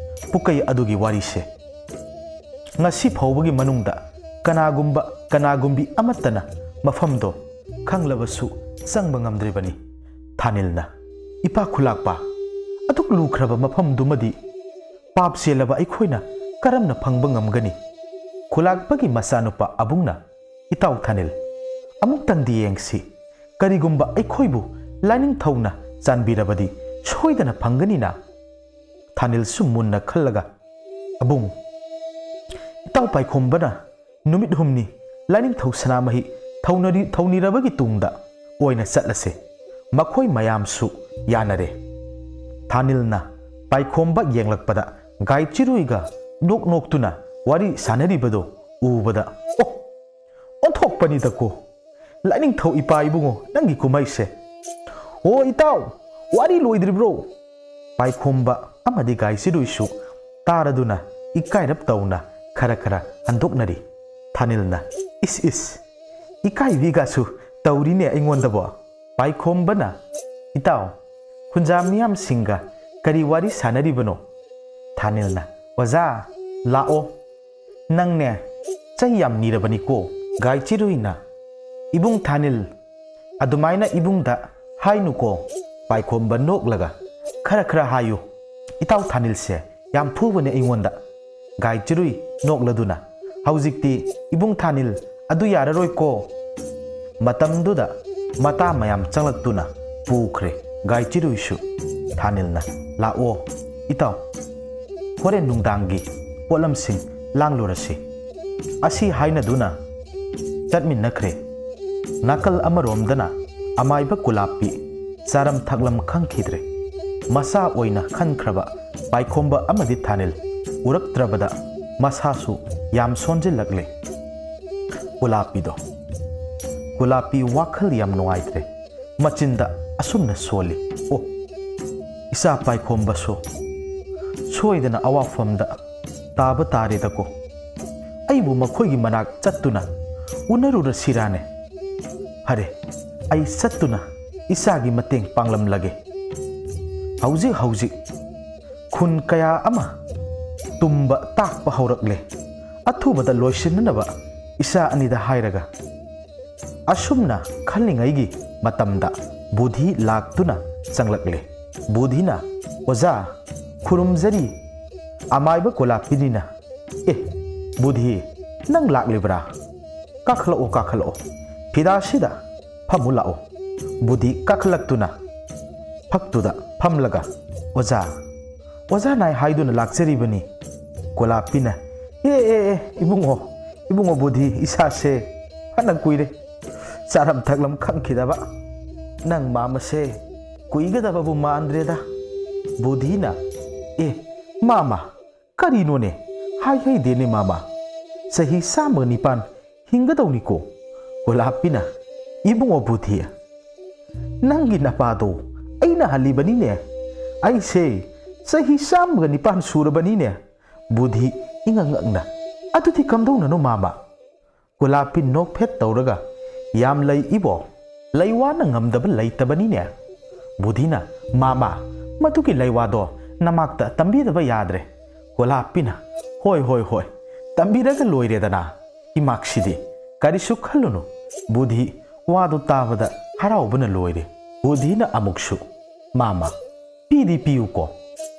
ꯄꯨꯀꯩ ꯑꯗꯨꯒꯤ ꯋꯥꯔꯤꯁꯦ꯫ ꯉꯁꯤ ꯐꯥꯎꯕꯒꯤ ꯃꯅꯨꯡꯗ ꯀꯅꯥꯒꯨꯝꯕ ꯀꯅꯥꯒꯨꯝꯕꯤ ꯑꯃꯠꯇꯅ ꯃꯐꯝꯗꯣ ꯈꯪꯂꯕꯁꯨ ꯆꯪꯕ ꯉꯝꯗ꯭ꯔꯤꯕꯅꯤ꯫ ꯊꯥꯅꯤꯜꯅ, "ꯏꯄꯥ ꯈꯨꯂꯥꯛꯄ, ꯑꯗꯨꯛ ꯂꯨꯈ꯭ꯔꯕ ꯃꯐꯝꯗꯨꯃꯗꯤ ꯄꯥꯞ ꯆꯦꯜꯂꯕ ꯑꯩꯈꯣꯏꯅ ꯀꯔꯝꯅ ꯐꯪꯕ ꯉꯝꯒꯅꯤ?" ꯈꯨꯂꯥꯛꯄꯒꯤ ꯃꯆꯥꯅꯨꯄꯥ ꯑꯕꯨꯡꯅ, "ꯏꯇꯥꯎ ꯊꯥꯅꯤꯜ, ꯑꯃꯨꯛꯇꯪꯗꯤ ꯌꯦꯡꯁꯤ꯫ ꯀꯔꯤꯒꯨꯝꯕ ꯑꯩꯈꯣꯏꯕꯨ ꯂꯥꯏꯅꯤꯡꯊꯧꯅ ꯆꯥꯟꯕꯤꯔꯕꯗꯤ ꯁꯣꯏꯗꯅ ꯐꯪꯒꯅꯤꯅ?" ꯊꯥꯅꯤꯜꯁꯨ ꯃꯨꯟꯅ ꯈꯜꯂꯒ, "ꯑꯕꯨꯡ, ꯏꯇꯥꯎ ꯄꯥꯏꯈꯣꯝꯕꯅ ꯅꯨꯃꯤꯠ ꯍꯨꯝꯅꯤ ꯂꯥꯏꯅꯤꯡꯊꯧ ꯁꯅꯥꯃꯍꯤ ꯊꯧꯅꯔꯤ-, ꯊꯧꯅꯤꯔꯕꯒꯤ ꯇꯨꯡꯗ ꯑꯣꯏꯅ ꯆꯠꯂꯁꯦ꯫" ꯃꯈꯣꯏ ꯃꯌꯥꯝꯁꯨ ꯌꯥꯅꯔꯦ꯫ ꯊꯥꯅꯤꯜꯅ ꯄꯥꯏꯈꯣꯝꯕ ꯌꯦꯡꯂꯛꯄꯗ ꯒꯥꯏ ꯆꯤꯔꯨꯏꯒ ꯅꯣꯛ ꯅꯣꯛꯇꯨꯅ ꯋꯥꯔꯤ ꯁꯥꯟꯅꯔꯤꯕꯗꯨ ꯎꯕꯗ, "ꯑꯣ, ꯑꯣꯟꯊꯣꯛꯄꯅꯤꯗꯀꯣ꯫ ꯂꯥꯏꯅꯤꯡꯊꯧ ꯏꯄꯥ ꯏꯕꯨꯡꯉꯣ, ꯅꯪꯒꯤ ꯀꯨꯝꯍꯩꯁꯦ꯫ ꯑꯣ ꯏꯇꯥꯎ, ꯋꯥꯔꯤ ꯂꯣꯏꯗ꯭ꯔꯤꯕ꯭ꯔꯣ?" ꯄꯥꯏꯈꯣꯝꯕ ꯑꯃꯗꯤ ꯒꯥꯏ ꯆꯤꯔꯨꯏꯁꯨ ꯇꯥꯔꯗꯨꯅ ꯏꯀꯥꯏꯔꯞ ꯇꯧꯅ ꯈꯔ ꯈꯔ ꯍꯟꯗꯣꯛꯅꯔꯤ꯫ ꯊꯥꯅꯤꯜꯅ, "ꯏꯁ ꯏꯁ, ꯏꯀꯥꯏꯕꯤꯒꯁꯨ ꯇꯧꯔꯤꯅꯦ ꯑꯩꯉꯣꯟꯗꯕꯣ?" ꯄꯥꯏꯈꯣꯝꯕꯅ, "ꯏꯇꯥꯎ, ꯈꯨꯟꯖꯥ ꯃꯤꯌꯥꯝꯁꯤꯡꯒ ꯀꯔꯤ ꯋꯥꯔꯤ ꯁꯥꯟꯅꯔꯤꯕꯅꯣ?" ꯊꯥꯅꯤꯜꯅ, "ꯑꯣꯖꯥ, ꯂꯥꯛꯑꯣ꯫ ꯅꯪꯅꯦ, ꯆꯩ ꯌꯥꯝ ꯅꯤꯔꯕꯅꯤꯀꯣ꯫" ꯒꯥꯏ ꯆꯤꯔꯨꯏꯅ, "ꯏꯕꯨꯡ ꯊꯥꯅꯤꯜ, ꯑꯗꯨꯃꯥꯏꯅ ꯏꯕꯨꯡꯗ ꯍꯥꯏꯅꯨꯀꯣ꯫" ꯄꯥꯏꯈꯣꯝꯕ ꯅꯣꯛꯂꯒ, "ꯈꯔ ꯈꯔ ꯍꯥꯏꯌꯨ꯫ ꯏꯇꯥꯎ ꯊꯥꯅꯤꯜꯁꯦ ꯌꯥꯝ ꯐꯨꯕꯅꯦ ꯑꯩꯉꯣꯟꯗ꯫" ꯒꯥꯏ ꯆꯤꯔꯨꯏ ꯅꯣꯛꯂꯗꯨꯅ, "ꯍꯧꯖꯤꯛꯇꯤ ꯏꯕꯨꯡ ꯊꯥꯅꯤꯜ, ꯑꯗꯨ ꯌꯥꯔꯔꯣꯏꯀꯣ꯫" ꯃꯇꯝꯗꯨꯗ ꯃꯇꯥ ꯃꯌꯥꯝ ꯆꯪꯂꯛꯇꯨꯅ ꯄꯨꯈ꯭ꯔꯦ ꯒꯥꯏ ꯆꯤꯔꯨꯏꯁꯨ꯫ ꯊꯥꯅꯤꯜꯅ, "ꯂꯥꯛꯑꯣ ꯏꯇꯥꯎ, ꯍꯣꯔꯦꯟ ꯅꯨꯡꯗꯥꯡꯒꯤ ꯄꯣꯠꯂꯝꯁꯤꯡ ꯂꯥꯡꯂꯨꯔꯁꯤ" ꯑꯁꯤ ꯍꯥꯏꯅꯗꯨꯅ ꯆꯠꯃꯤꯟꯅꯈ꯭ꯔꯦ꯫ ꯅꯥꯀꯜ ꯑꯃꯔꯣꯝꯗꯅ ꯑꯃꯥꯏꯕ ꯀꯨꯂꯥꯞꯄꯤ ꯆꯥꯔꯝ ꯊꯛꯂꯝ ꯈꯪꯈꯤꯗ꯭ꯔꯦ꯫ ꯃꯆꯥ ꯑꯣꯏꯅ ꯈꯟꯈ꯭ꯔꯕ ꯄꯥꯏꯈꯣꯝꯕ ꯑꯃꯗꯤ ꯊꯥꯅꯤꯜ ꯎꯔꯛꯇ꯭ꯔꯕꯗ ꯃꯁꯥꯁꯨ ꯌꯥꯝ ꯁꯣꯟꯖꯤꯜꯂꯛꯂꯦ꯫ ꯀꯨꯂꯥꯞꯄꯤꯗꯣ, ꯀꯨꯂꯥꯞꯄꯤ ꯋꯥꯈꯜ ꯌꯥꯝ ꯅꯨꯡꯉꯥꯏꯇ꯭ꯔꯦ꯫ ꯃꯆꯤꯟꯗ ꯑꯁꯨꯝꯅ ꯁꯣꯜꯂꯤ, "ꯑꯣ, ꯏꯆꯥ ꯄꯥꯏꯈꯣꯝꯕꯁꯨ ꯁꯣꯏꯗꯅ ꯑꯋꯥꯐꯝꯗ ꯇꯥꯕ ꯇꯥꯔꯦꯗꯀꯣ꯫ ꯑꯩꯕꯨ ꯃꯈꯣꯏꯒꯤ ꯃꯅꯥꯛ ꯆꯠꯇꯨꯅ ꯎꯅꯔꯨꯔꯁꯤꯔꯥꯅꯦ? ꯐꯔꯦ, ꯑꯩ ꯆꯠꯇꯨꯅ ꯏꯆꯥꯒꯤ ꯃꯇꯦꯡ ꯄꯥꯡꯂꯝꯂꯒꯦ꯫ ꯍꯧꯖꯤꯛ ꯍꯧꯖꯤꯛ ꯈꯨꯟ ꯀꯌꯥ ꯑꯃ ꯇꯨꯝꯕ ꯇꯥꯛꯄ ꯍꯧꯔꯛꯂꯦ꯫ ꯑꯊꯨꯕꯗ ꯂꯣꯏꯁꯤꯟꯅꯅꯕ ꯏꯆꯥ ꯑꯅꯤꯗ ꯍꯥꯏꯔꯒ" ꯑꯁꯨꯝꯅ ꯈꯜꯂꯤꯉꯩꯒꯤ ꯃꯇꯝꯗ ꯕꯨꯙꯤ ꯂꯥꯛꯇꯨꯅ ꯆꯪꯂꯛꯂꯦ꯫ ꯕꯨꯙꯤꯅ, "ꯑꯣꯖꯥ, ꯈꯨꯔꯨꯝꯖꯔꯤ"꯫ ꯑꯃꯥꯏꯕ ꯀꯣꯂꯥꯞꯄꯤꯅꯤꯅ, "ꯑꯦ, ꯕꯨꯙꯤ, ꯅꯪ ꯂꯥꯛꯂꯤꯕ꯭ꯔꯥ? ꯀꯥꯈꯠꯂꯛꯑꯣ, ꯀꯥꯈꯠꯂꯛꯑꯣ꯫ ꯐꯤꯗꯥꯁꯤꯗ ꯐꯝꯃꯨ ꯂꯥꯛꯑꯣ"꯫ ꯕꯨꯙꯤ ꯀꯥꯈꯠꯂꯛꯇꯨꯅ ꯐꯛꯇꯨꯗ ꯐꯝꯂꯒ, "ꯑꯣꯖꯥ, ꯑꯣꯖꯥ ꯅꯥꯏ ꯍꯥꯏꯗꯨꯅ ꯂꯥꯛꯆꯔꯤꯕꯅꯤ"꯫ ꯀꯣꯂꯥꯞꯄꯤꯅ, "ꯑꯦ, ꯑꯦ, ꯑꯦ, ꯏꯕꯨꯡꯉꯣ, ꯏꯕꯨꯡꯉꯣ ꯕꯨꯙꯤ, ꯏꯁꯥꯁꯦ ꯐꯅ ꯀꯨꯏꯔꯦ ꯆꯥꯔꯝ ꯊꯛꯂꯝ ꯈꯪꯈꯤꯗꯕ꯫ ꯅꯪ ꯃꯥꯃꯁꯦ ꯀꯨꯏꯒꯗꯕꯕꯨ ꯃꯥꯟꯗ꯭ꯔꯦꯗ"꯫ ꯕꯨꯙꯤꯅ, "ꯑꯦ, ꯃꯥꯃ, ꯀꯔꯤꯅꯣꯅꯦ? ꯍꯥꯏꯍꯩꯗꯦꯅꯦ ꯃꯥꯃ꯫ ꯆꯍꯤ ꯆꯥꯝꯃꯒ ꯅꯤꯄꯥꯟ ꯍꯤꯡꯒꯗꯧꯅꯤꯀꯣ"꯫ ꯀꯣꯂꯥꯞꯄꯤꯅ, "ꯏꯕꯨꯡꯉꯣ ꯕꯨꯙꯤ, ꯅꯪꯒꯤ ꯅꯄꯥꯗꯣ ꯑꯩꯅ ꯍꯜꯂꯤꯕꯅꯤꯅꯦ꯫ ꯑꯩꯁꯦ ꯆꯍꯤ ꯆꯥꯝꯃꯒ ꯅꯤꯄꯥꯟ ꯁꯨꯔꯕꯅꯤꯅꯦ"꯫ ꯕꯨꯙꯤ ꯏꯉꯛ ꯉꯛꯅ, "ꯑꯗꯨꯗꯤ ꯀꯝꯗꯧꯅꯅꯣ ꯃꯥꯃ?" ꯀꯣꯂꯥꯞꯄꯤ ꯅꯣꯛꯐꯦꯠ ꯇꯧꯔꯒ, "ꯌꯥꯝ ꯂꯩ ꯏꯕꯣ, ꯂꯩꯋꯥꯅ ꯉꯝꯗꯕ ꯂꯩꯇꯕꯅꯤꯅꯦ"꯫ ꯕꯨꯙꯤꯅ, "ꯃꯥꯃ, ꯃꯗꯨꯒꯤ ꯂꯩꯋꯥꯗꯣ ꯅꯃꯥꯛꯇ ꯇꯝꯕꯤꯗꯕ ꯌꯥꯗ꯭ꯔꯦ"꯫ ꯀꯣꯂꯥꯞꯄꯤꯅ, "ꯍꯣꯏ, ꯍꯣꯏ, ꯍꯣꯏ, ꯇꯝꯕꯤꯔꯒ ꯂꯣꯏꯔꯦꯗꯅ꯫ ꯏꯃꯥꯛꯁꯤꯗꯤ, ꯀꯔꯤꯁꯨ ꯈꯜꯂꯨꯅꯨ"꯫ ꯕꯨꯙꯤ ꯋꯥꯗꯨ ꯇꯥꯕꯗ ꯍꯔꯥꯎꯕꯅ ꯂꯣꯏꯔꯦ꯫ ꯕꯨꯙꯤꯅ ꯑꯃꯨꯛꯁꯨ, "ꯃꯥꯃ, ꯄꯤꯗꯤ ꯄꯤꯌꯨꯀꯣ"꯫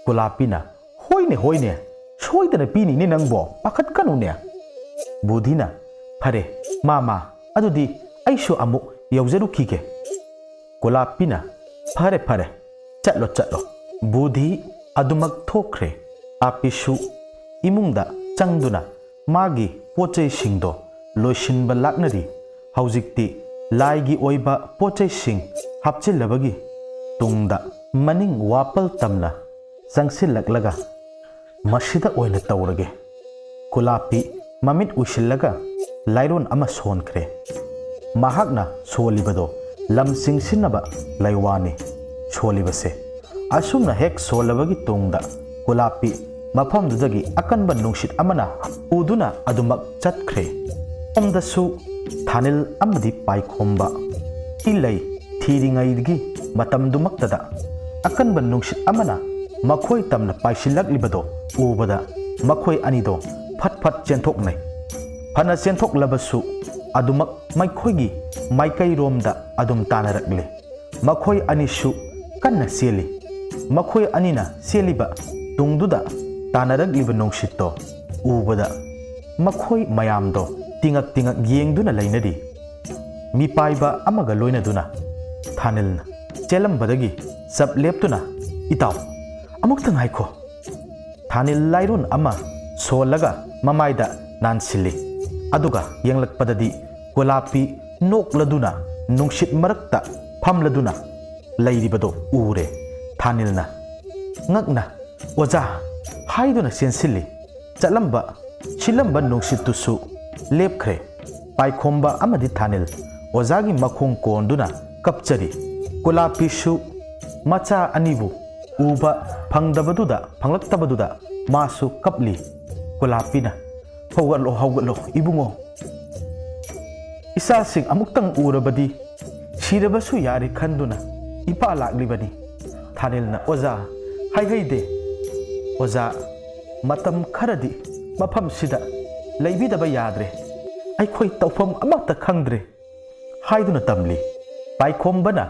ꯀꯣꯂꯥꯞꯄꯤꯅ, "ꯍꯣꯏꯅꯦ, ꯍꯣꯏꯅꯦ, ꯁꯣꯏꯗꯅ ꯄꯤꯅꯤꯅꯦ ꯅꯪꯕꯣ, ꯄꯥꯈꯠꯀꯅꯨꯅꯦ"꯫ ꯕꯨꯙꯤꯅ, "ꯐꯔꯦ, ꯃꯥꯃ, ꯑꯗꯨꯗꯤ ꯑꯩꯁꯨ ꯑꯃꯨꯛ ꯌꯧꯖꯔꯨꯈꯤꯒꯦ"꯫ ꯀꯣꯂꯥꯞꯄꯤꯅ, "ꯐꯔꯦ, ꯐꯔꯦ, "ꯆꯠꯂꯣ, ꯆꯠꯂꯣ"꯫ ꯕꯨꯙꯤ ꯑꯗꯨꯃꯛ ꯊꯣꯛꯈ꯭ꯔꯦ꯫ ꯀꯨꯂꯥꯞꯄꯤꯁꯨ ꯏꯃꯨꯡꯗ ꯆꯪꯗꯨꯅ ꯃꯥꯒꯤ ꯄꯣꯠꯆꯩꯁꯤꯡꯗꯣ ꯂꯣꯏꯁꯤꯟꯕ ꯂꯥꯛꯅꯔꯤ꯫ ꯍꯧꯖꯤꯛꯇꯤ ꯂꯥꯏꯒꯤ ꯑꯣꯏꯕ ꯄꯣꯠꯆꯩꯁꯤꯡ ꯍꯥꯞꯆꯤꯜꯂꯕꯒꯤ ꯇꯨꯡꯗ ꯃꯅꯤꯡ ꯋꯥꯄꯜ ꯇꯝꯅ ꯆꯪꯁꯤꯜꯂꯛꯂꯒ, "ꯃꯁꯤꯗ ꯑꯣꯏꯅ ꯇꯧꯔꯒꯦ"꯫ ꯀꯨꯂꯥꯞꯄꯤ ꯃꯃꯤꯠ ꯎꯏꯁꯤꯜꯂꯒ ꯂꯥꯏꯔꯣꯟ ꯑꯃ ꯁꯣꯟꯈ꯭ꯔꯦ꯫ ꯃꯍꯥꯛꯅ ꯁꯣꯜꯂꯤꯕꯗꯣ ꯂꯝ ꯆꯤꯡꯁꯤꯟꯅꯕ ꯂꯥꯏꯋꯥꯅꯤ ꯁꯣꯜꯂꯤꯕꯁꯦ꯫ ꯑꯁꯨꯝꯅ ꯍꯦꯛ ꯁꯣꯜꯂꯕꯒꯤ ꯇꯨꯡꯗ ꯀꯨꯂꯥꯞꯄꯤ ꯃꯐꯝꯗꯨꯗꯒꯤ ꯑꯀꯟꯕ ꯅꯨꯡꯁꯤꯠ ꯑꯃꯅ ꯄꯨꯗꯨꯅ ꯑꯗꯨꯃꯛ ꯆꯠꯈ꯭ꯔꯦ꯫ ꯁꯣꯝꯗꯁꯨ ꯊꯥꯅꯤꯜ ꯑꯃꯗꯤ ꯄꯥꯏꯈꯣꯝꯕ ꯏꯂꯩ ꯊꯤꯔꯤꯉꯩꯒꯤ ꯃꯇꯝꯗꯨꯃꯛꯇꯗ ꯑꯀꯟꯕ ꯅꯨꯡꯁꯤꯠ ꯑꯃꯅ ꯃꯈꯣꯏ ꯇꯝꯅ ꯄꯥꯏꯁꯤꯜꯂꯛꯂꯤꯕꯗꯣ ꯎꯕꯗ ꯃꯈꯣꯏ ꯑꯅꯤꯗꯣ ꯐꯠ ꯐꯠ ꯆꯦꯟꯊꯣꯛꯅꯩ꯫ ꯐꯅ ꯆꯦꯟꯊꯣꯛꯂꯕꯁꯨ ꯑꯗꯨꯃꯛ ꯃꯈꯣꯏꯒꯤ ꯃꯥꯏꯀꯩꯔꯣꯝꯗ ꯑꯗꯨꯝ ꯇꯥꯅꯔꯛꯂꯤ꯫ ꯃꯈꯣꯏ ꯑꯅꯤꯁꯨ ꯀꯟꯅ ꯆꯦꯜꯂꯤ꯫ ꯃꯈꯣꯏ ꯑꯅꯤꯅ ꯆꯦꯜꯂꯤꯕ ꯇꯨꯡꯗꯨꯗ ꯇꯥꯅꯔꯛꯂꯤꯕ ꯅꯨꯡꯁꯤꯠꯇꯣ ꯎꯕꯗ ꯃꯈꯣꯏ ꯃꯌꯥꯝꯗꯣ ꯇꯤꯉꯛ ꯇꯤꯉꯛ ꯌꯦꯡꯗꯨꯅ ꯂꯩꯅꯔꯤ꯫ ꯃꯤꯄꯥꯏꯕ ꯑꯃꯒ ꯂꯣꯏꯅꯗꯨꯅ ꯊꯥꯅꯤꯜꯅ ꯆꯦꯜꯂꯝꯕꯗꯒꯤ ꯆꯞ ꯂꯦꯞꯇꯨꯅ, "ꯏꯇꯥꯎ, ꯑꯃꯨꯛꯇ ꯉꯥꯏꯈꯣ"꯫ ꯊꯥꯅꯤꯜ ꯂꯥꯏꯔꯣꯟ ꯑꯃ ꯁꯣꯜꯂꯒ ꯃꯃꯥꯏꯗ ꯅꯥꯟꯁꯤꯜꯂꯤ꯫ ꯑꯗꯨꯒ ꯌꯦꯡꯂꯛꯄꯗꯗꯤ ꯀꯨꯂꯥꯞꯄꯤ ꯅꯣꯛꯂꯗꯨꯅ ꯅꯨꯡꯁꯤꯠ ꯃꯔꯛꯇ ꯐꯝꯂꯗꯨꯅ ꯂꯩꯔꯤꯕꯗꯣ ꯎꯔꯦ꯫ ꯊꯥꯅꯤꯜꯅ ꯉꯛꯅ "ꯑꯣꯖꯥ" ꯍꯥꯏꯗꯨꯅ ꯆꯦꯟꯁꯤꯜꯂꯤ꯫ ꯆꯠꯂꯝꯕ ꯁꯤꯜꯂꯝꯕ ꯅꯨꯡꯁꯤꯠꯇꯨꯁꯨ ꯂꯦꯞꯈ꯭ꯔꯦ꯫ ꯄꯥꯏꯈꯣꯝꯕ ꯑꯃꯗꯤ ꯊꯥꯅꯤꯜ ꯑꯣꯖꯥꯒꯤ ꯃꯈꯣꯡ ꯀꯣꯟꯗꯨꯅ ꯀꯞꯆꯔꯤ꯫ ꯀꯨꯂꯥꯞꯄꯤꯁꯨ ꯃꯆꯥ ꯑꯅꯤꯕꯨ ꯎꯕ ꯐꯪꯗꯕꯗꯨꯗ, ꯐꯪꯂꯛꯇꯕꯗꯨꯗ ꯃꯥꯁꯨ ꯀꯞꯂꯤ꯫ ꯀꯨꯂꯥꯞꯄꯤꯅ, "ꯍꯧꯒꯠꯂꯣ, ꯍꯧꯒꯠꯂꯣ, ꯏꯕꯨꯡꯉꯣ꯫ ꯏꯆꯥꯁꯤꯡ ꯑꯃꯨꯛꯇꯪ ꯎꯔꯕꯗꯤ ꯁꯤꯔꯕꯁꯨ ꯌꯥꯔꯦ ꯈꯟꯗꯨꯅ ꯏꯄꯥ ꯂꯥꯛꯂꯤꯕꯅꯤ"꯫ ꯊꯥꯅꯤꯜꯅ, "ꯑꯣꯖꯥ, ꯍꯥꯏꯍꯩꯗꯦ꯫ ꯑꯣꯖꯥ, ꯃꯇꯝ ꯈꯔꯗꯤ ꯃꯐꯝꯁꯤꯗ ꯂꯩꯕꯤꯗꯕ ꯌꯥꯗ꯭ꯔꯦ꯫ ꯑꯩꯈꯣꯏ ꯇꯧꯐꯝ ꯑꯃꯠꯇ ꯈꯪꯗ꯭ꯔꯦ" ꯍꯥꯏꯗꯨꯅ ꯇꯝꯂꯤ꯫ ꯄꯥꯏꯈꯣꯝꯕꯅ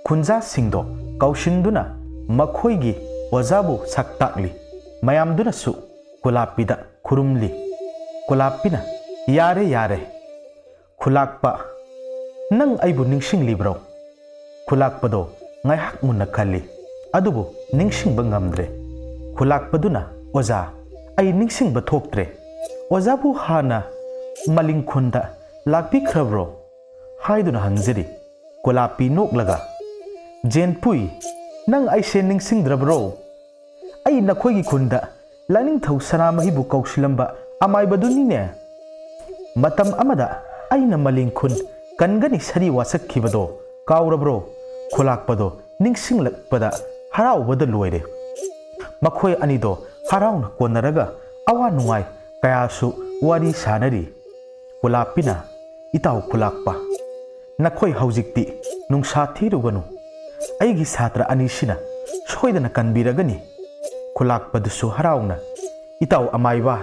ꯈꯨꯟꯖꯥꯁꯤꯡꯗꯣ ꯀꯧꯁꯤꯟꯗꯨꯅ ꯃꯈꯣꯏꯒꯤ ꯑꯣꯖꯥꯕꯨ ꯁꯛ ꯇꯥꯛꯂꯤ꯫ ꯃꯌꯥꯝꯗꯨꯅꯁꯨ ꯀꯨꯂꯥꯞꯄꯤꯗ ꯈꯨꯔꯨꯝꯂꯤ꯫ ꯀꯨꯂꯥꯞꯄꯤꯅ, "ꯌꯥꯔꯦ, ꯌꯥꯔꯦ꯫ ꯈꯨꯂꯥꯛꯄ, ꯅꯪ ꯑꯩꯕꯨ ꯅꯤꯡꯁꯤꯡꯂꯤꯕ꯭ꯔꯣ?" ꯈꯨꯂꯥꯛꯄꯗꯣ ꯉꯥꯏꯍꯥꯛ ꯃꯨꯟꯅ ꯈꯜꯂꯤ꯫ ꯑꯗꯨꯕꯨ ꯅꯤꯡꯁꯤꯡꯕ ꯉꯝꯗ꯭ꯔꯦ꯫ ꯈꯨꯂꯥꯛꯄꯗꯨꯅ, "ꯑꯣꯖꯥ, ꯑꯩ ꯅꯤꯡꯁꯤꯡꯕ ꯊꯣꯛꯇ꯭ꯔꯦ꯫ ꯑꯣꯖꯥꯕꯨ ꯍꯥꯟꯅ ꯃꯂꯤꯡꯈꯨꯟꯗ ꯂꯥꯛꯄꯤꯈ꯭ꯔꯕ꯭ꯔꯣ?" ꯍꯥꯏꯗꯨꯅ ꯍꯪꯖꯔꯤ꯫ ꯀꯣꯂꯥꯞꯄꯤ ꯅꯣꯛꯂꯒ, "ꯖꯦꯟꯄꯨꯏ, ꯅꯪ ꯑꯩꯁꯦ ꯅꯤꯡꯁꯤꯡꯗ꯭ꯔꯕ꯭ꯔꯣ? ꯑꯩ ꯅꯈꯣꯏꯒꯤ ꯈꯨꯟꯗ ꯂꯥꯏꯅꯤꯡꯊꯧ ꯁꯅꯥꯃꯍꯤꯕꯨ ꯀꯧꯁꯤꯜꯂꯝꯕ ꯑꯃꯥꯏꯕꯗꯨꯅꯤꯅꯦ꯫ ꯃꯇꯝ ꯑꯃꯗ ꯑꯩꯅ ꯃꯂꯤꯡ ꯈꯨꯟ ꯀꯟꯒꯅꯤ ꯁꯔꯤ ꯋꯥꯁꯛꯈꯤꯕꯗꯣ ꯀꯥꯎꯔꯕ꯭ꯔꯣ?" ꯈꯨꯂꯥꯛꯄꯗꯣ ꯅꯤꯡꯁꯤꯡꯂꯛꯄꯗ ꯍꯔꯥꯎꯕꯗ ꯂꯣꯏꯔꯦ꯫ ꯃꯈꯣꯏ ꯑꯅꯤꯗꯣ ꯍꯔꯥꯎꯅ ꯀꯣꯟꯅꯔꯒ ꯑꯋꯥ ꯅꯨꯡꯉꯥꯏ ꯀꯌꯥꯁꯨ ꯋꯥꯔꯤ ꯁꯥꯅꯔꯤ꯫ ꯀꯣꯂꯥꯞꯄꯤꯅ, "ꯏꯇꯥꯎ ꯈꯨꯂꯥꯛꯄ, ꯅꯈꯣꯏ ꯍꯧꯖꯤꯛꯇꯤ ꯅꯨꯡꯁꯥ ꯊꯤꯔꯨꯒꯅꯨ꯫ ꯑꯩꯒꯤ ꯁꯥꯇ꯭ꯔ ꯑꯅꯤꯁꯤꯅ ꯁꯣꯏꯗꯅ ꯀꯟꯕꯤꯔꯒꯅꯤ꯫" ꯈꯨꯂꯥꯛꯄꯗꯨꯁꯨ ꯍꯔꯥꯎꯅ, "ꯏꯇꯥꯎ ꯑꯃꯥꯏꯕ,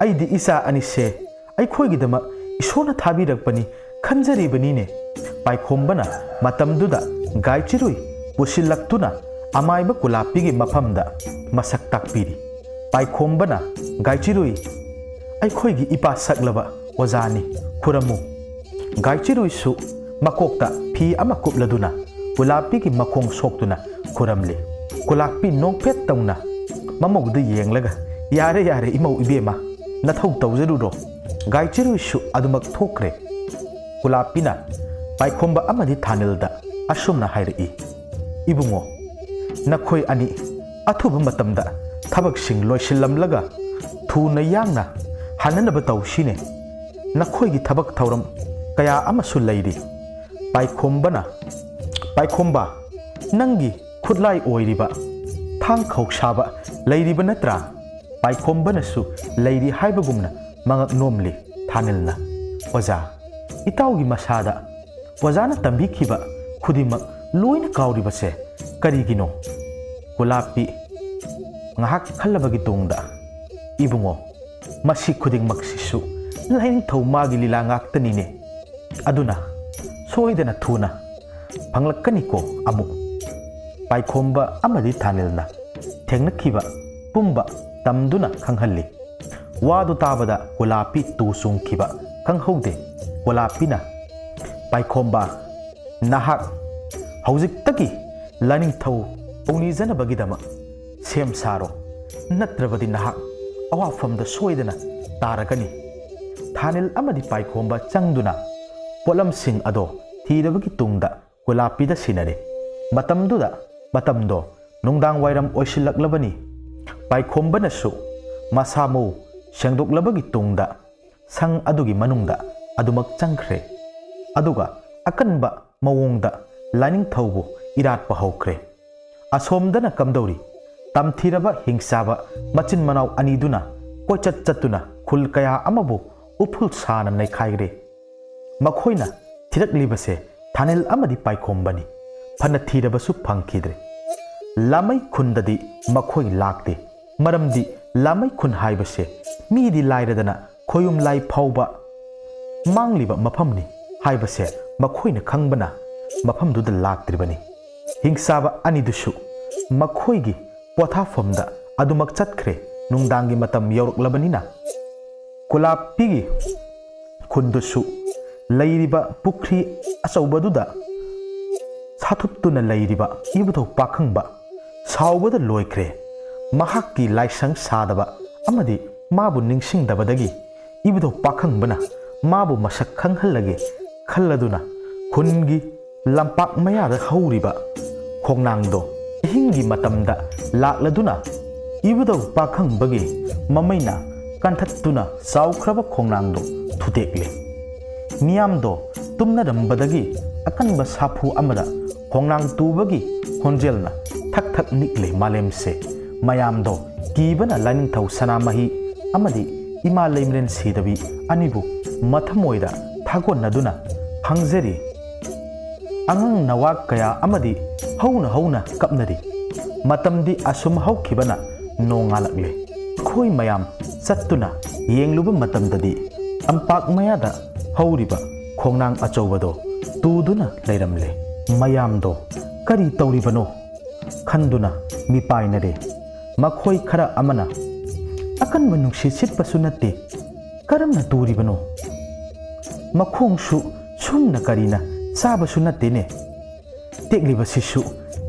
ꯑꯩꯗꯤ ꯏꯆꯥ ꯑꯅꯤꯁꯦ ꯑꯩꯈꯣꯏꯒꯤꯗꯃꯛ ꯏꯁꯣꯔꯅ ꯊꯥꯕꯤꯔꯛꯄꯅꯤ ꯈꯟꯖꯔꯤꯕꯅꯤꯅꯦ꯫" ꯄꯥꯏꯈꯣꯝꯕꯅ ꯃꯇꯝꯗꯨꯗ ꯒꯥꯏꯆꯤꯔꯨꯏ ꯄꯨꯁꯤꯜꯂꯛꯇꯨꯅ ꯑꯃꯥꯏꯕ ꯀꯨꯂꯥꯞꯄꯤꯒꯤ ꯃꯐꯝꯗ ꯃꯁꯛ ꯇꯥꯛꯄꯤꯔꯤ꯫ ꯄꯥꯏꯈꯣꯝꯕꯅ, "ꯒꯥꯏꯆꯤꯔꯨꯏ, ꯑꯩꯈꯣꯏꯒꯤ ꯏꯄꯥ ꯁꯛꯂꯕ ꯑꯣꯖꯥꯅꯤ, ꯈꯨꯔꯝꯃꯨ꯫" ꯒꯥꯏꯆꯤꯔꯨꯏꯁꯨ ꯃꯀꯣꯛꯇ ꯐꯤ ꯑꯃ ꯀꯨꯞꯂꯗꯨꯅ ꯀꯨꯂꯥꯞꯄꯤꯒꯤ ꯃꯈꯣꯡ ꯁꯣꯛꯇꯨꯅ ꯈꯨꯔꯝꯂꯤ꯫ ꯀꯨꯂꯥꯞꯄꯤ ꯅꯣꯛꯐꯦꯠ ꯇꯧꯅ ꯃꯃꯧꯗꯨ ꯌꯦꯡꯂꯒ, "ꯌꯥꯔꯦ, ꯌꯥꯔꯦ, ꯏꯃꯧ ꯏꯕꯦꯝꯃ, ꯅꯊꯧ ꯇꯧꯖꯔꯨꯔꯣ꯫" ꯒꯥꯏꯆꯤꯔꯨꯏꯁꯨ ꯑꯗꯨꯃꯛ ꯊꯣꯛꯈ꯭ꯔꯦ꯫ ꯀꯨꯂꯥꯞꯄꯤꯅ ꯄꯥꯏꯈꯣꯝꯕ ꯑꯃꯗꯤ ꯊꯥꯅꯤꯜꯗ ꯑꯁꯨꯝꯅ ꯍꯥꯏꯔꯛꯏ, "ꯏꯕꯨꯡꯉꯣ, ꯅꯈꯣꯏ ꯑꯅꯤ ꯑꯊꯨꯕ ꯃꯇꯝꯗ ꯊꯕꯛꯁꯤꯡ ꯂꯣꯏꯁꯤꯜꯂꯝꯂꯒ ꯊꯨꯅ ꯌꯥꯡꯅ ꯍꯟꯅꯅꯕ ꯇꯧꯁꯤꯅꯦ꯫ ꯅꯈꯣꯏꯒꯤ ꯊꯕꯛ ꯊꯧꯔꯝ ꯀꯌꯥ ꯑꯃꯁꯨ ꯂꯩꯔꯤ꯫" ꯄꯥꯏꯈꯣꯝꯕꯅ, "ꯄꯥꯏꯈꯣꯝꯕ, ꯅꯪꯒꯤ ꯈꯨꯠꯂꯥꯏ ꯑꯣꯏꯔꯤꯕ ꯊꯥꯡ ꯈꯧꯁꯥꯕ ꯂꯩꯔꯤꯕ ꯅꯠꯇ꯭ꯔꯥ?" ꯄꯥꯏꯈꯣꯝꯕꯅꯁꯨ ꯂꯩꯔꯤ ꯍꯥꯏꯕꯒꯨꯝꯅ ꯃꯉꯛ ꯅꯣꯝꯂꯤ꯫ ꯊꯥꯅꯤꯜꯅ, "ꯑꯣꯖꯥ, ꯏꯇꯥꯎꯒꯤ ꯃꯁꯥꯗ ꯑꯣꯖꯥꯅ ꯇꯝꯕꯤꯈꯤꯕ ꯈꯨꯗꯤꯡꯃꯛ ꯂꯣꯏꯅ ꯀꯥꯎꯔꯤꯕꯁꯦ ꯀꯔꯤꯒꯤꯅꯣ?" ꯀꯨꯂꯥꯞꯄꯤ ꯉꯥꯏꯍꯥꯛ ꯈꯜꯂꯕꯒꯤ ꯇꯨꯡꯗ, "ꯏꯕꯨꯡꯉꯣ, ꯃꯁꯤ ꯈꯨꯗꯤꯡꯃꯛꯁꯤꯁꯨ ꯂꯥꯏꯅꯤꯡꯊꯧ ꯃꯥꯒꯤ ꯂꯤꯂꯥ ꯉꯥꯛꯇꯅꯤꯅꯦ꯫ ꯑꯗꯨꯅ ꯁꯣꯏꯗꯅ ꯊꯨꯅ ꯐꯪꯂꯛꯀꯅꯤꯀꯣ ꯑꯃꯨꯛ꯫" ꯄꯥꯏꯈꯣꯝꯕ ꯑꯃꯗꯤ ꯊꯥꯅꯤꯜꯅ ꯊꯦꯡꯅꯈꯤꯕ ꯄꯨꯝꯕ ꯇꯝꯗꯨꯅ ꯈꯪꯍꯜꯂꯤ꯫ ꯋꯥꯗꯨ ꯇꯥꯕꯗ ꯀꯣꯂꯥꯞꯄꯤ ꯇꯨ ꯆꯣꯡꯈꯤꯕ ꯈꯪꯍꯧꯗꯦ꯫ ꯀꯣꯂꯥꯞꯄꯤꯅ, "ꯄꯥꯏꯈꯣꯝꯕ, ꯅꯍꯥꯛ ꯍꯧꯖꯤꯛꯇꯒꯤ ꯂꯥꯏꯅꯤꯡꯊꯧ ꯊꯧꯅꯤꯖꯅꯕꯒꯤꯗꯃꯛ ꯁꯦꯝ ꯁꯥꯔꯣ, ꯅꯠꯇ꯭ꯔꯕꯗꯤ ꯅꯍꯥꯛ ꯑꯋꯥꯐꯝꯗ ꯁꯣꯏꯗꯅ ꯇꯥꯔꯒꯅꯤ꯫ ꯊꯥꯅꯤꯜ ꯑꯃꯗꯤ ꯄꯥꯏꯈꯣꯝꯕ ꯆꯪꯗꯨꯅ ꯄꯣꯠꯂꯝꯁꯤꯡ ꯑꯗꯣ ꯊꯤꯔꯕꯒꯤ ꯇꯨꯡꯗ ꯀꯨꯂꯥꯞꯄꯤꯗ ꯁꯤꯟꯅꯔꯦ꯫ ꯃꯇꯝꯗꯨꯗ ꯃꯇꯝꯗꯣ ꯅꯨꯡꯗꯥꯡ ꯋꯥꯏꯔꯝ ꯑꯣꯏꯁꯤꯜꯂꯛꯂꯕꯅꯤ꯫ ꯄꯥꯏꯈꯣꯝꯕꯅꯁꯨ ꯃꯁꯥ ꯃꯎ ꯁꯦꯡꯗꯣꯛꯂꯕꯒꯤ ꯇꯨꯡꯗ ꯁꯪ ꯑꯗꯨꯒꯤ ꯃꯅꯨꯡꯗ ꯑꯗꯨꯃꯛ ꯆꯪꯈ꯭ꯔꯦ꯫ ꯑꯗꯨꯒ ꯑꯀꯟꯕ ꯃꯑꯣꯡꯗ ꯂꯥꯏꯅꯤꯡꯊꯧꯕꯨ ꯏꯔꯥꯠꯄ ꯍꯧꯈ꯭ꯔꯦ꯫ ꯑꯁꯣꯝꯗꯅ ꯀꯝꯗꯧꯔꯤ? ꯇꯝꯊꯤꯔꯕ ꯍꯤꯡꯆꯥꯕ ꯃꯆꯤꯟ ꯃꯅꯥꯎ ꯑꯅꯤꯗꯨꯅ ꯀꯣꯏꯆꯠ ꯆꯠꯇꯨꯅ ꯈꯨꯜ ꯀꯌꯥ ꯑꯃꯕꯨ ꯎꯐꯨꯜ ꯁꯥꯅ ꯅꯩꯈꯥꯏꯈ꯭ꯔꯦ꯫ ꯃꯈꯣꯏꯅ ꯊꯤꯔꯛꯂꯤꯕꯁꯦ ꯊꯥꯅꯤꯜ ꯑꯃꯗꯤ ꯄꯥꯏꯈꯣꯝꯕꯅꯤ꯫ ꯐꯅ ꯊꯤꯔꯕꯁꯨ ꯐꯪꯈꯤꯗ꯭ꯔꯦ꯫ ꯂꯥꯃꯩ ꯈꯨꯟꯗꯗꯤ ꯃꯈꯣꯏ ꯂꯥꯛꯇꯦ꯫ ꯃꯔꯝꯗꯤ ꯂꯥꯃꯩ ꯈꯨꯟ ꯍꯥꯏꯕꯁꯦ ꯃꯤꯗꯤ ꯂꯥꯏꯔꯗꯅ ꯈꯣꯌꯨꯝ ꯂꯥꯏ ꯐꯥꯎꯕ ꯃꯥꯡꯂꯤꯕ ꯃꯐꯝꯅꯤ ꯍꯥꯏꯕꯁꯦ ꯃꯈꯣꯏꯅ ꯈꯪꯕꯅ ꯃꯐꯝꯗꯨꯗ ꯂꯥꯛꯇ꯭ꯔꯤꯕꯅꯤ꯫ ꯍꯤꯡꯆꯥꯕ ꯑꯅꯤꯗꯨꯁꯨ ꯃꯈꯣꯏꯒꯤ ꯄꯣꯊꯥꯐꯝꯗ ꯑꯗꯨꯃꯛ ꯆꯠꯈ꯭ꯔꯦ꯫ ꯅꯨꯡꯗꯥꯡꯒꯤ ꯃꯇꯝ ꯌꯧꯔꯛꯂꯕꯅꯤꯅ ꯀꯨꯂꯥꯞꯄꯤꯒꯤ ꯈꯨꯟꯗꯨꯁꯨ ꯂꯩꯔꯤꯕ ꯄꯨꯈ꯭ꯔꯤ ꯑꯆꯧꯕꯗꯨꯗ ꯁꯥꯊꯨꯞꯇꯨꯅ ꯂꯩꯔꯤꯕ ꯏꯕꯨꯙꯧ ꯄꯥꯈꯪꯕ ꯁꯥꯎꯕꯗ ꯂꯣꯏꯈ꯭ꯔꯦ꯫ ꯃꯍꯥꯛꯀꯤ ꯂꯥꯏꯁꯪ ꯁꯥꯗꯕ ꯑꯃꯗꯤ ꯃꯥꯕꯨ ꯅꯤꯡꯁꯤꯡꯗꯕꯗꯒꯤ ꯏꯕꯨꯙꯧ ꯄꯥꯈꯪꯕꯅ ꯃꯥꯕꯨ ꯃꯁꯛ ꯈꯪꯍꯜꯂꯒꯦ ꯈꯜꯂꯗꯨꯅ ꯈꯨꯟꯒꯤ ꯂꯝꯄꯥꯛ ꯃꯌꯥꯗ ꯍꯧꯔꯤꯕ ꯈꯣꯡꯅꯥꯡꯗꯣ ꯑꯍꯤꯡꯒꯤ ꯃꯇꯝꯗ ꯂꯥꯛꯂꯗꯨꯅ ꯏꯕꯨꯙꯧ ꯄꯥꯈꯪꯕꯒꯤ ꯃꯃꯩꯅ ꯀꯟꯊꯠꯇꯨꯅ ꯆꯥꯎꯈ꯭ꯔꯕ ꯈꯣꯡꯅꯥꯡꯗꯣ ꯊꯨꯗꯦꯛꯂꯦ꯫ ꯃꯤꯌꯥꯝꯗꯣ ꯇꯨꯝꯅꯔꯝꯕꯗꯒꯤ ꯑꯀꯟꯕ ꯁꯥꯐꯨ ꯑꯃꯗ ꯈꯣꯡꯅꯥꯡ ꯇꯨꯕꯒꯤ ꯈꯣꯟꯖꯦꯜꯅ ꯊꯛ ꯊꯛ ꯅꯤꯛꯂꯦ ꯃꯥꯂꯦꯝꯁꯦ꯫ ꯃꯌꯥꯝꯗꯣ ꯀꯤꯕꯅ ꯂꯥꯏꯅꯤꯡꯊꯧ ꯁꯅꯥꯃꯍꯤ ꯑꯃꯗꯤ ꯏꯃꯥ ꯂꯩꯃꯔꯦꯟ ꯁꯤꯗꯕꯤ ꯑꯅꯤꯕꯨ ꯃꯊꯃꯣꯏꯗ ꯊꯥꯒꯣꯟꯅꯗꯨꯅ ꯈꯪꯖꯔꯤ꯫ ꯑꯉꯥꯡ ꯅꯋꯥ ꯀꯌꯥ ꯑꯃꯗꯤ ꯍꯧꯅ ꯍꯧꯅ ꯀꯞꯅꯔꯤ꯫ ꯃꯇꯝꯗꯤ ꯑꯁꯨꯝ ꯍꯧꯈꯤꯕꯅ ꯅꯣꯡꯉꯥꯜꯂꯛꯂꯦ꯫ ꯑꯩꯈꯣꯏ ꯃꯌꯥꯝ ꯆꯠꯇꯨꯅ ꯌꯦꯡꯂꯨꯕ ꯃꯇꯝꯗꯗꯤ ꯇꯝꯄꯥꯛ ꯃꯌꯥꯗ ꯍꯧꯔꯤꯕ ꯈꯣꯡꯅꯥꯡ ꯑꯆꯧꯕꯗꯣ ꯇꯨꯗꯨꯅ ꯂꯩꯔꯝꯂꯦ꯫ ꯃꯌꯥꯝꯗꯣ ꯀꯔꯤ ꯇꯧꯔꯤꯕꯅꯣ ꯈꯟꯗꯨꯅ ꯃꯤꯄꯥꯏꯅꯔꯦ꯫ ꯃꯈꯣꯏ ꯈꯔ ꯑꯃꯅ ꯑꯀꯟꯕ ꯅꯨꯡꯁꯤꯠ ꯁꯤꯠꯄꯁꯨ ꯅꯠꯇꯦ, ꯀꯔꯝꯅ ꯇꯨꯔꯤꯕꯅꯣ? ꯃꯈꯣꯡꯁꯨ ꯁꯨꯝꯅ ꯀꯔꯤꯅ ꯆꯥꯕꯁꯨ ꯅꯠꯇꯦꯅꯦ꯫ ꯇꯦꯛꯂꯤꯕꯁꯤꯁꯨ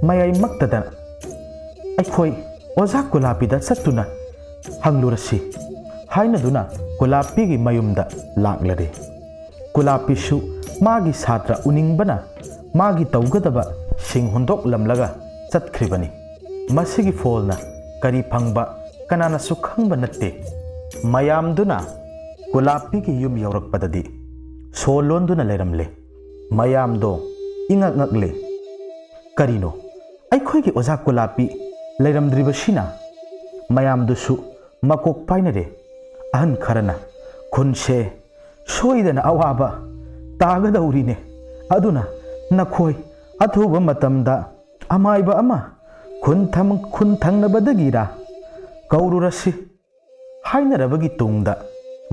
ꯃꯌꯥꯏꯃꯛꯇꯗ ꯑꯩꯈꯣꯏ ꯑꯣꯖꯥ ꯀꯨꯂꯥꯄꯤꯗ ꯆꯠꯇꯨꯅ ꯍꯪꯂꯨꯔꯁꯤ" ꯍꯥꯏꯅꯗꯨꯅ ꯀꯨꯂꯥꯄꯤꯒꯤ ꯃꯌꯨꯝꯗ ꯂꯥꯛꯂꯔꯦ꯫ ꯀꯨꯂꯥꯄꯤꯁꯨ ꯃꯥꯒꯤ ꯁꯥꯇ꯭ꯔ ꯎꯅꯤꯡꯕꯅ ꯃꯥꯒꯤ ꯇꯧꯒꯗꯕꯁꯤꯡ ꯍꯨꯟꯗꯣꯛꯂꯝꯂꯒ ꯆꯠꯈ꯭ꯔꯤꯕꯅꯤ꯫ ꯃꯁꯤꯒꯤ ꯐꯣꯜꯅ ꯀꯔꯤ ꯐꯪꯕ ꯀꯅꯥꯅꯁꯨ ꯈꯪꯕ ꯅꯠꯇꯦ꯫ ꯃꯌꯥꯝꯗꯨꯅ ꯀꯨꯂꯥꯄꯤꯒꯤ ꯌꯨꯝ ꯌꯧꯔꯛꯄꯗꯗꯤ ꯁꯣ ꯂꯣꯟꯗꯨꯅ ꯂꯩꯔꯝꯂꯦ꯫ ꯃꯌꯥꯝꯗꯣ ꯏꯉꯛ ꯉꯛꯂꯦ꯫ "ꯀꯔꯤꯅꯣ, ꯑꯩꯈꯣꯏꯒꯤ ꯑꯣꯖꯥ ꯀꯨꯂꯥꯄꯤ ꯂꯩꯔꯝꯗ꯭ꯔꯤꯕꯁꯤꯅ?" ꯃꯌꯥꯝꯗꯨꯁꯨ ꯃꯀꯣꯛ ꯄꯥꯏꯅꯔꯦ꯫ ꯑꯍꯟ ꯈꯔꯅ, "ꯈꯨꯟꯁꯦ ꯁꯣꯏꯗꯅ ꯑꯋꯥꯕ ꯇꯥꯒꯗꯧꯔꯤꯅꯦ, ꯑꯗꯨꯅ ꯅꯈꯣꯏ ꯑꯊꯨꯕ ꯃꯇꯝꯗ ꯑꯃꯥꯏꯕ ꯑꯃ ꯈꯨꯟ ꯊꯝ-, ꯈꯨꯟ ꯊꯪꯅꯕꯗꯒꯤꯔ ꯀꯧꯔꯨꯔꯁꯤ" ꯍꯥꯏꯅꯔꯕꯒꯤ ꯇꯨꯡꯗ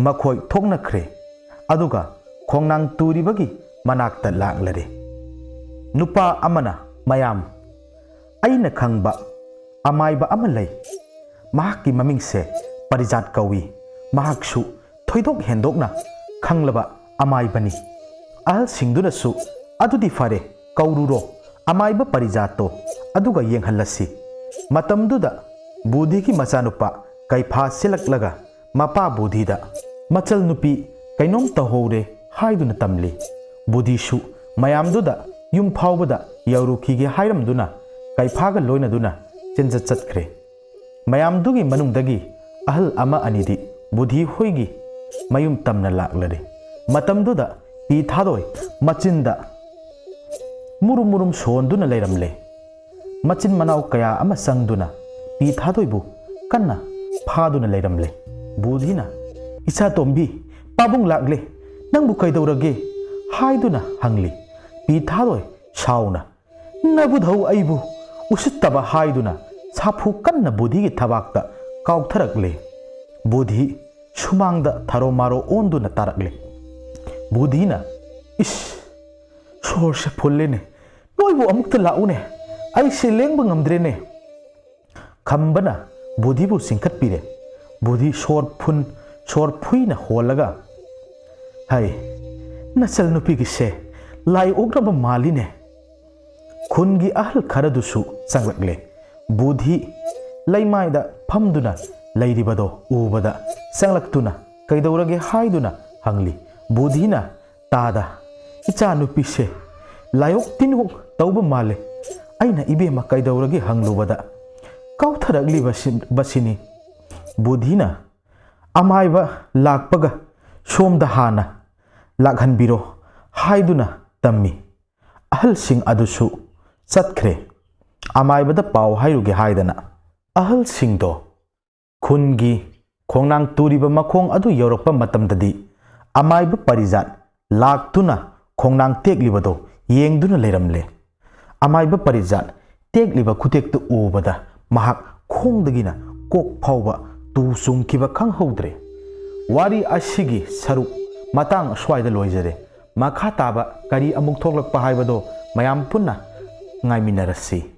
ꯃꯈꯣꯏ ꯊꯣꯛꯅꯈ꯭ꯔꯦ꯫ ꯑꯗꯨꯒ ꯈꯣꯡꯅꯥꯡ ꯇꯨꯔꯤꯕꯒꯤ ꯃꯅꯥꯛꯇ ꯂꯥꯛꯂꯔꯦ꯫ ꯅꯨꯄꯥ ꯑꯃꯅ, "ꯃꯌꯥꯝ, ꯑꯩꯅ ꯈꯪꯕ ꯑꯃꯥꯏꯕ ꯑꯃ ꯂꯩ꯫ ꯃꯍꯥꯛꯀꯤ ꯃꯃꯤꯡꯁꯦ ꯄꯔꯤꯖꯥꯠ ꯀꯧꯏ꯫ ꯃꯍꯥꯛꯁꯨ ꯊꯣꯏꯗꯣꯛ ꯍꯦꯟꯗꯣꯛꯅ ꯈꯪꯂꯕ ꯑꯃꯥꯏꯕꯅꯤ꯫" ꯑꯍꯜꯁꯤꯡꯗꯨꯅꯁꯨ, "ꯑꯗꯨꯗꯤ ꯐꯔꯦ, ꯀꯧꯔꯨꯔꯣ ꯑꯃꯥꯏꯕ ꯄꯔꯤꯖꯥꯠꯇꯣ, ꯑꯗꯨꯒ ꯌꯦꯡꯍꯜꯂꯁꯤ꯫" ꯃꯇꯝꯗꯨꯗ ꯕꯨꯙꯤꯒꯤ ꯃꯆꯥꯅꯨꯄꯥ ꯀꯩꯐꯥ ꯆꯦꯜꯂꯛꯂꯒ ꯃꯄꯥ ꯕꯨꯙꯤꯗ, "ꯃꯆꯜ ꯅꯨꯄꯤ ꯀꯩꯅꯣꯝ ꯇꯧꯍꯧꯔꯦ" ꯍꯥꯏꯗꯨꯅ ꯇꯝꯂꯤ꯫ ꯕꯨꯙꯤꯁꯨ ꯃꯌꯥꯝꯗꯨꯗ ꯌꯨꯝ ꯐꯥꯎꯕꯗ ꯌꯧꯔꯨꯈꯤꯒꯦ ꯍꯥꯏꯔꯝꯗꯨꯅ ꯀꯩꯐꯥꯒ ꯂꯣꯏꯅꯗꯨꯅ ꯆꯦꯟꯖꯠ ꯆꯠꯈ꯭ꯔꯦ꯫ ꯃꯌꯥꯝꯗꯨꯒꯤ ꯃꯅꯨꯡꯗꯒꯤ ꯑꯍꯜ ꯑꯃ ꯑꯅꯤꯗꯤ ꯕꯨꯙꯤ ꯍꯣꯏꯒꯤ ꯃꯌꯨꯝ ꯇꯝꯅ ꯂꯥꯛꯂꯔꯦ꯫ ꯃꯇꯝꯗꯨꯗ ꯄꯤ ꯊꯥꯗꯣꯏ ꯃꯆꯤꯟꯗ ꯃꯨꯔꯨꯝ ꯃꯨꯔꯨꯝ ꯁꯣꯟꯗꯨꯅ ꯂꯩꯔꯝꯂꯦ꯫ ꯃꯆꯤꯟ ꯃꯅꯥꯎ ꯀꯌꯥ ꯑꯃ ꯆꯪꯗꯨꯅ ꯄꯤ ꯊꯥꯗꯣꯏꯕꯨ ꯀꯟꯅ ꯐꯥꯗꯨꯅ ꯂꯩꯔꯝꯂꯦ꯫ ꯕꯨꯙꯤꯅ, "ꯏꯆꯥ ꯇꯣꯝꯕꯤ, ꯄꯥꯕꯨꯡ ꯂꯥꯛꯂꯦ, ꯅꯪꯕꯨ ꯀꯩꯗꯧꯔꯒꯦ?" ꯍꯥꯏꯗꯨꯅ ꯍꯪꯂꯤ꯫ ꯄꯤ ꯊꯥꯗꯣꯏ ꯁꯥꯎꯅ, "ꯅꯕꯨꯙꯧ ꯑꯩꯕꯨ ꯎꯁꯤꯠꯇꯕ" ꯍꯥꯏꯗꯨꯅ ꯁꯥꯐꯨ ꯀꯟꯅ ꯕꯨꯙꯤꯒꯤ ꯊꯕꯥꯛꯇ ꯀꯥꯎꯊꯔꯛꯂꯦ꯫ ꯕꯨꯙꯤ ꯁꯨꯃꯥꯡꯗ ꯊꯥꯔꯣ ꯃꯥꯔꯣ ꯑꯣꯟꯗꯨꯅ ꯇꯥꯔꯛꯂꯦ꯫ ꯕꯨꯙꯤꯅ, "ꯏꯁ, ꯁꯣꯔꯁꯦ ꯐꯨꯜꯂꯦꯅꯦ, ꯅꯣꯏꯕꯨ ꯑꯃꯨꯛꯇ ꯂꯥꯛꯎꯅꯦ, ꯑꯩꯁꯦ ꯂꯦꯡꯕ ꯉꯝꯗ꯭ꯔꯦꯅꯦ"꯫ ꯈꯝꯕꯅ ꯕꯨꯙꯤꯕꯨ ꯆꯤꯡꯈꯠꯄꯤꯔꯦ꯫ ꯕꯨꯙꯤ ꯁꯣꯔ ꯐꯨꯟ, ꯁꯣꯔ ꯐꯨꯏꯅ ꯍꯣꯜꯂꯒ, "ꯍꯩ, ꯅꯆꯜ ꯅꯨꯄꯤꯒꯤꯁꯦ ꯂꯥꯏ ꯑꯣꯛꯅꯕ ꯃꯥꯜꯂꯤꯅꯦ꯫ ꯈꯨꯟꯒꯤ ꯑꯍꯜ ꯈꯔꯗꯨꯁꯨ ꯆꯪꯂꯛꯂꯦ꯫ ꯕꯨꯙꯤ ꯂꯩꯃꯥꯏꯗ ꯐꯝꯗꯨꯅ ꯂꯩꯔꯤꯕꯗꯣ ꯎꯕꯗ ꯆꯪꯂꯛꯇꯨꯅ ꯀꯩꯗꯧꯔꯒꯦ ꯍꯥꯏꯗꯨꯅ ꯍꯪꯂꯤ꯫ ꯕꯨꯙꯤꯅ ꯇꯥꯗ, "ꯏꯆꯥꯅꯨꯄꯤꯁꯦ ꯂꯥꯏꯑꯣꯛ ꯇꯤꯟꯑꯣꯛ ꯇꯧꯕ ꯃꯥꯜꯂꯦ꯫ ꯑꯩꯅ ꯏꯕꯦꯝꯃ ꯀꯩꯗꯧꯔꯒꯦ ꯍꯪꯂꯨꯕꯗ ꯀꯥꯎꯊꯔꯛꯂꯤꯕꯁꯤꯅꯤ꯫" ꯕꯨꯙꯤꯅ ꯑꯃꯥꯏꯕ ꯂꯥꯛꯄꯒ ꯁꯣꯝꯗ ꯍꯥꯟꯅ ꯂꯥꯛꯍꯟꯕꯤꯔꯣ ꯍꯥꯏꯗꯨꯅ ꯇꯝꯃꯤ꯫ ꯑꯍꯜꯁꯤꯡ ꯑꯗꯨꯁꯨ ꯆꯠꯈ꯭ꯔꯦ꯫ ꯑꯃꯥꯏꯕꯗ ꯄꯥꯎ ꯍꯥꯏꯔꯨꯒꯦ ꯍꯥꯏꯗꯅ ꯑꯍꯜꯁꯤꯡꯗꯣ ꯈꯨꯟꯒꯤ ꯈꯣꯡꯅꯥꯡ ꯇꯨꯔꯤꯕ ꯃꯈꯣꯡ ꯑꯗꯨ ꯌꯧꯔꯛꯄ ꯃꯇꯝꯗꯗꯤ ꯑꯃꯥꯏꯕ ꯄꯔꯤꯖꯥꯠ ꯂꯥꯛꯇꯨꯅ ꯈꯣꯡꯅꯥꯡ ꯇꯦꯛꯂꯤꯕꯗꯣ ꯌꯦꯡꯗꯨꯅ ꯂꯩꯔꯝꯂꯦ꯫ ꯑꯃꯥꯏꯕ ꯄꯔꯤꯖꯥꯠ ꯇꯦꯛꯂꯤꯕ ꯈꯨꯇꯦꯛꯇꯨ ꯎꯕꯗ ꯃꯍꯥꯛ ꯈꯣꯡꯗꯒꯤꯅ ꯀꯣꯛ ꯐꯥꯎꯕ ꯇꯨ ꯆꯨꯡꯈꯤꯕ ꯈꯪꯍꯧꯗ꯭ꯔꯦ꯫ ꯋꯥꯔꯤ ꯑꯁꯤꯒꯤ ꯁꯔꯨꯛ ꯃꯇꯥꯡ ꯑꯁ꯭ꯋꯥꯏꯗ ꯂꯣꯏꯖꯔꯦ꯫ ꯃꯈꯥ ꯇꯥꯕ ꯀꯔꯤ ꯑꯃꯨꯛ ꯊꯣꯛꯂꯛꯄ ꯍꯥꯏꯕꯗꯣ ꯃꯌꯥꯝ ꯄꯨꯟꯅ ꯉꯥꯏꯃꯤꯟꯅꯔꯁꯤ꯫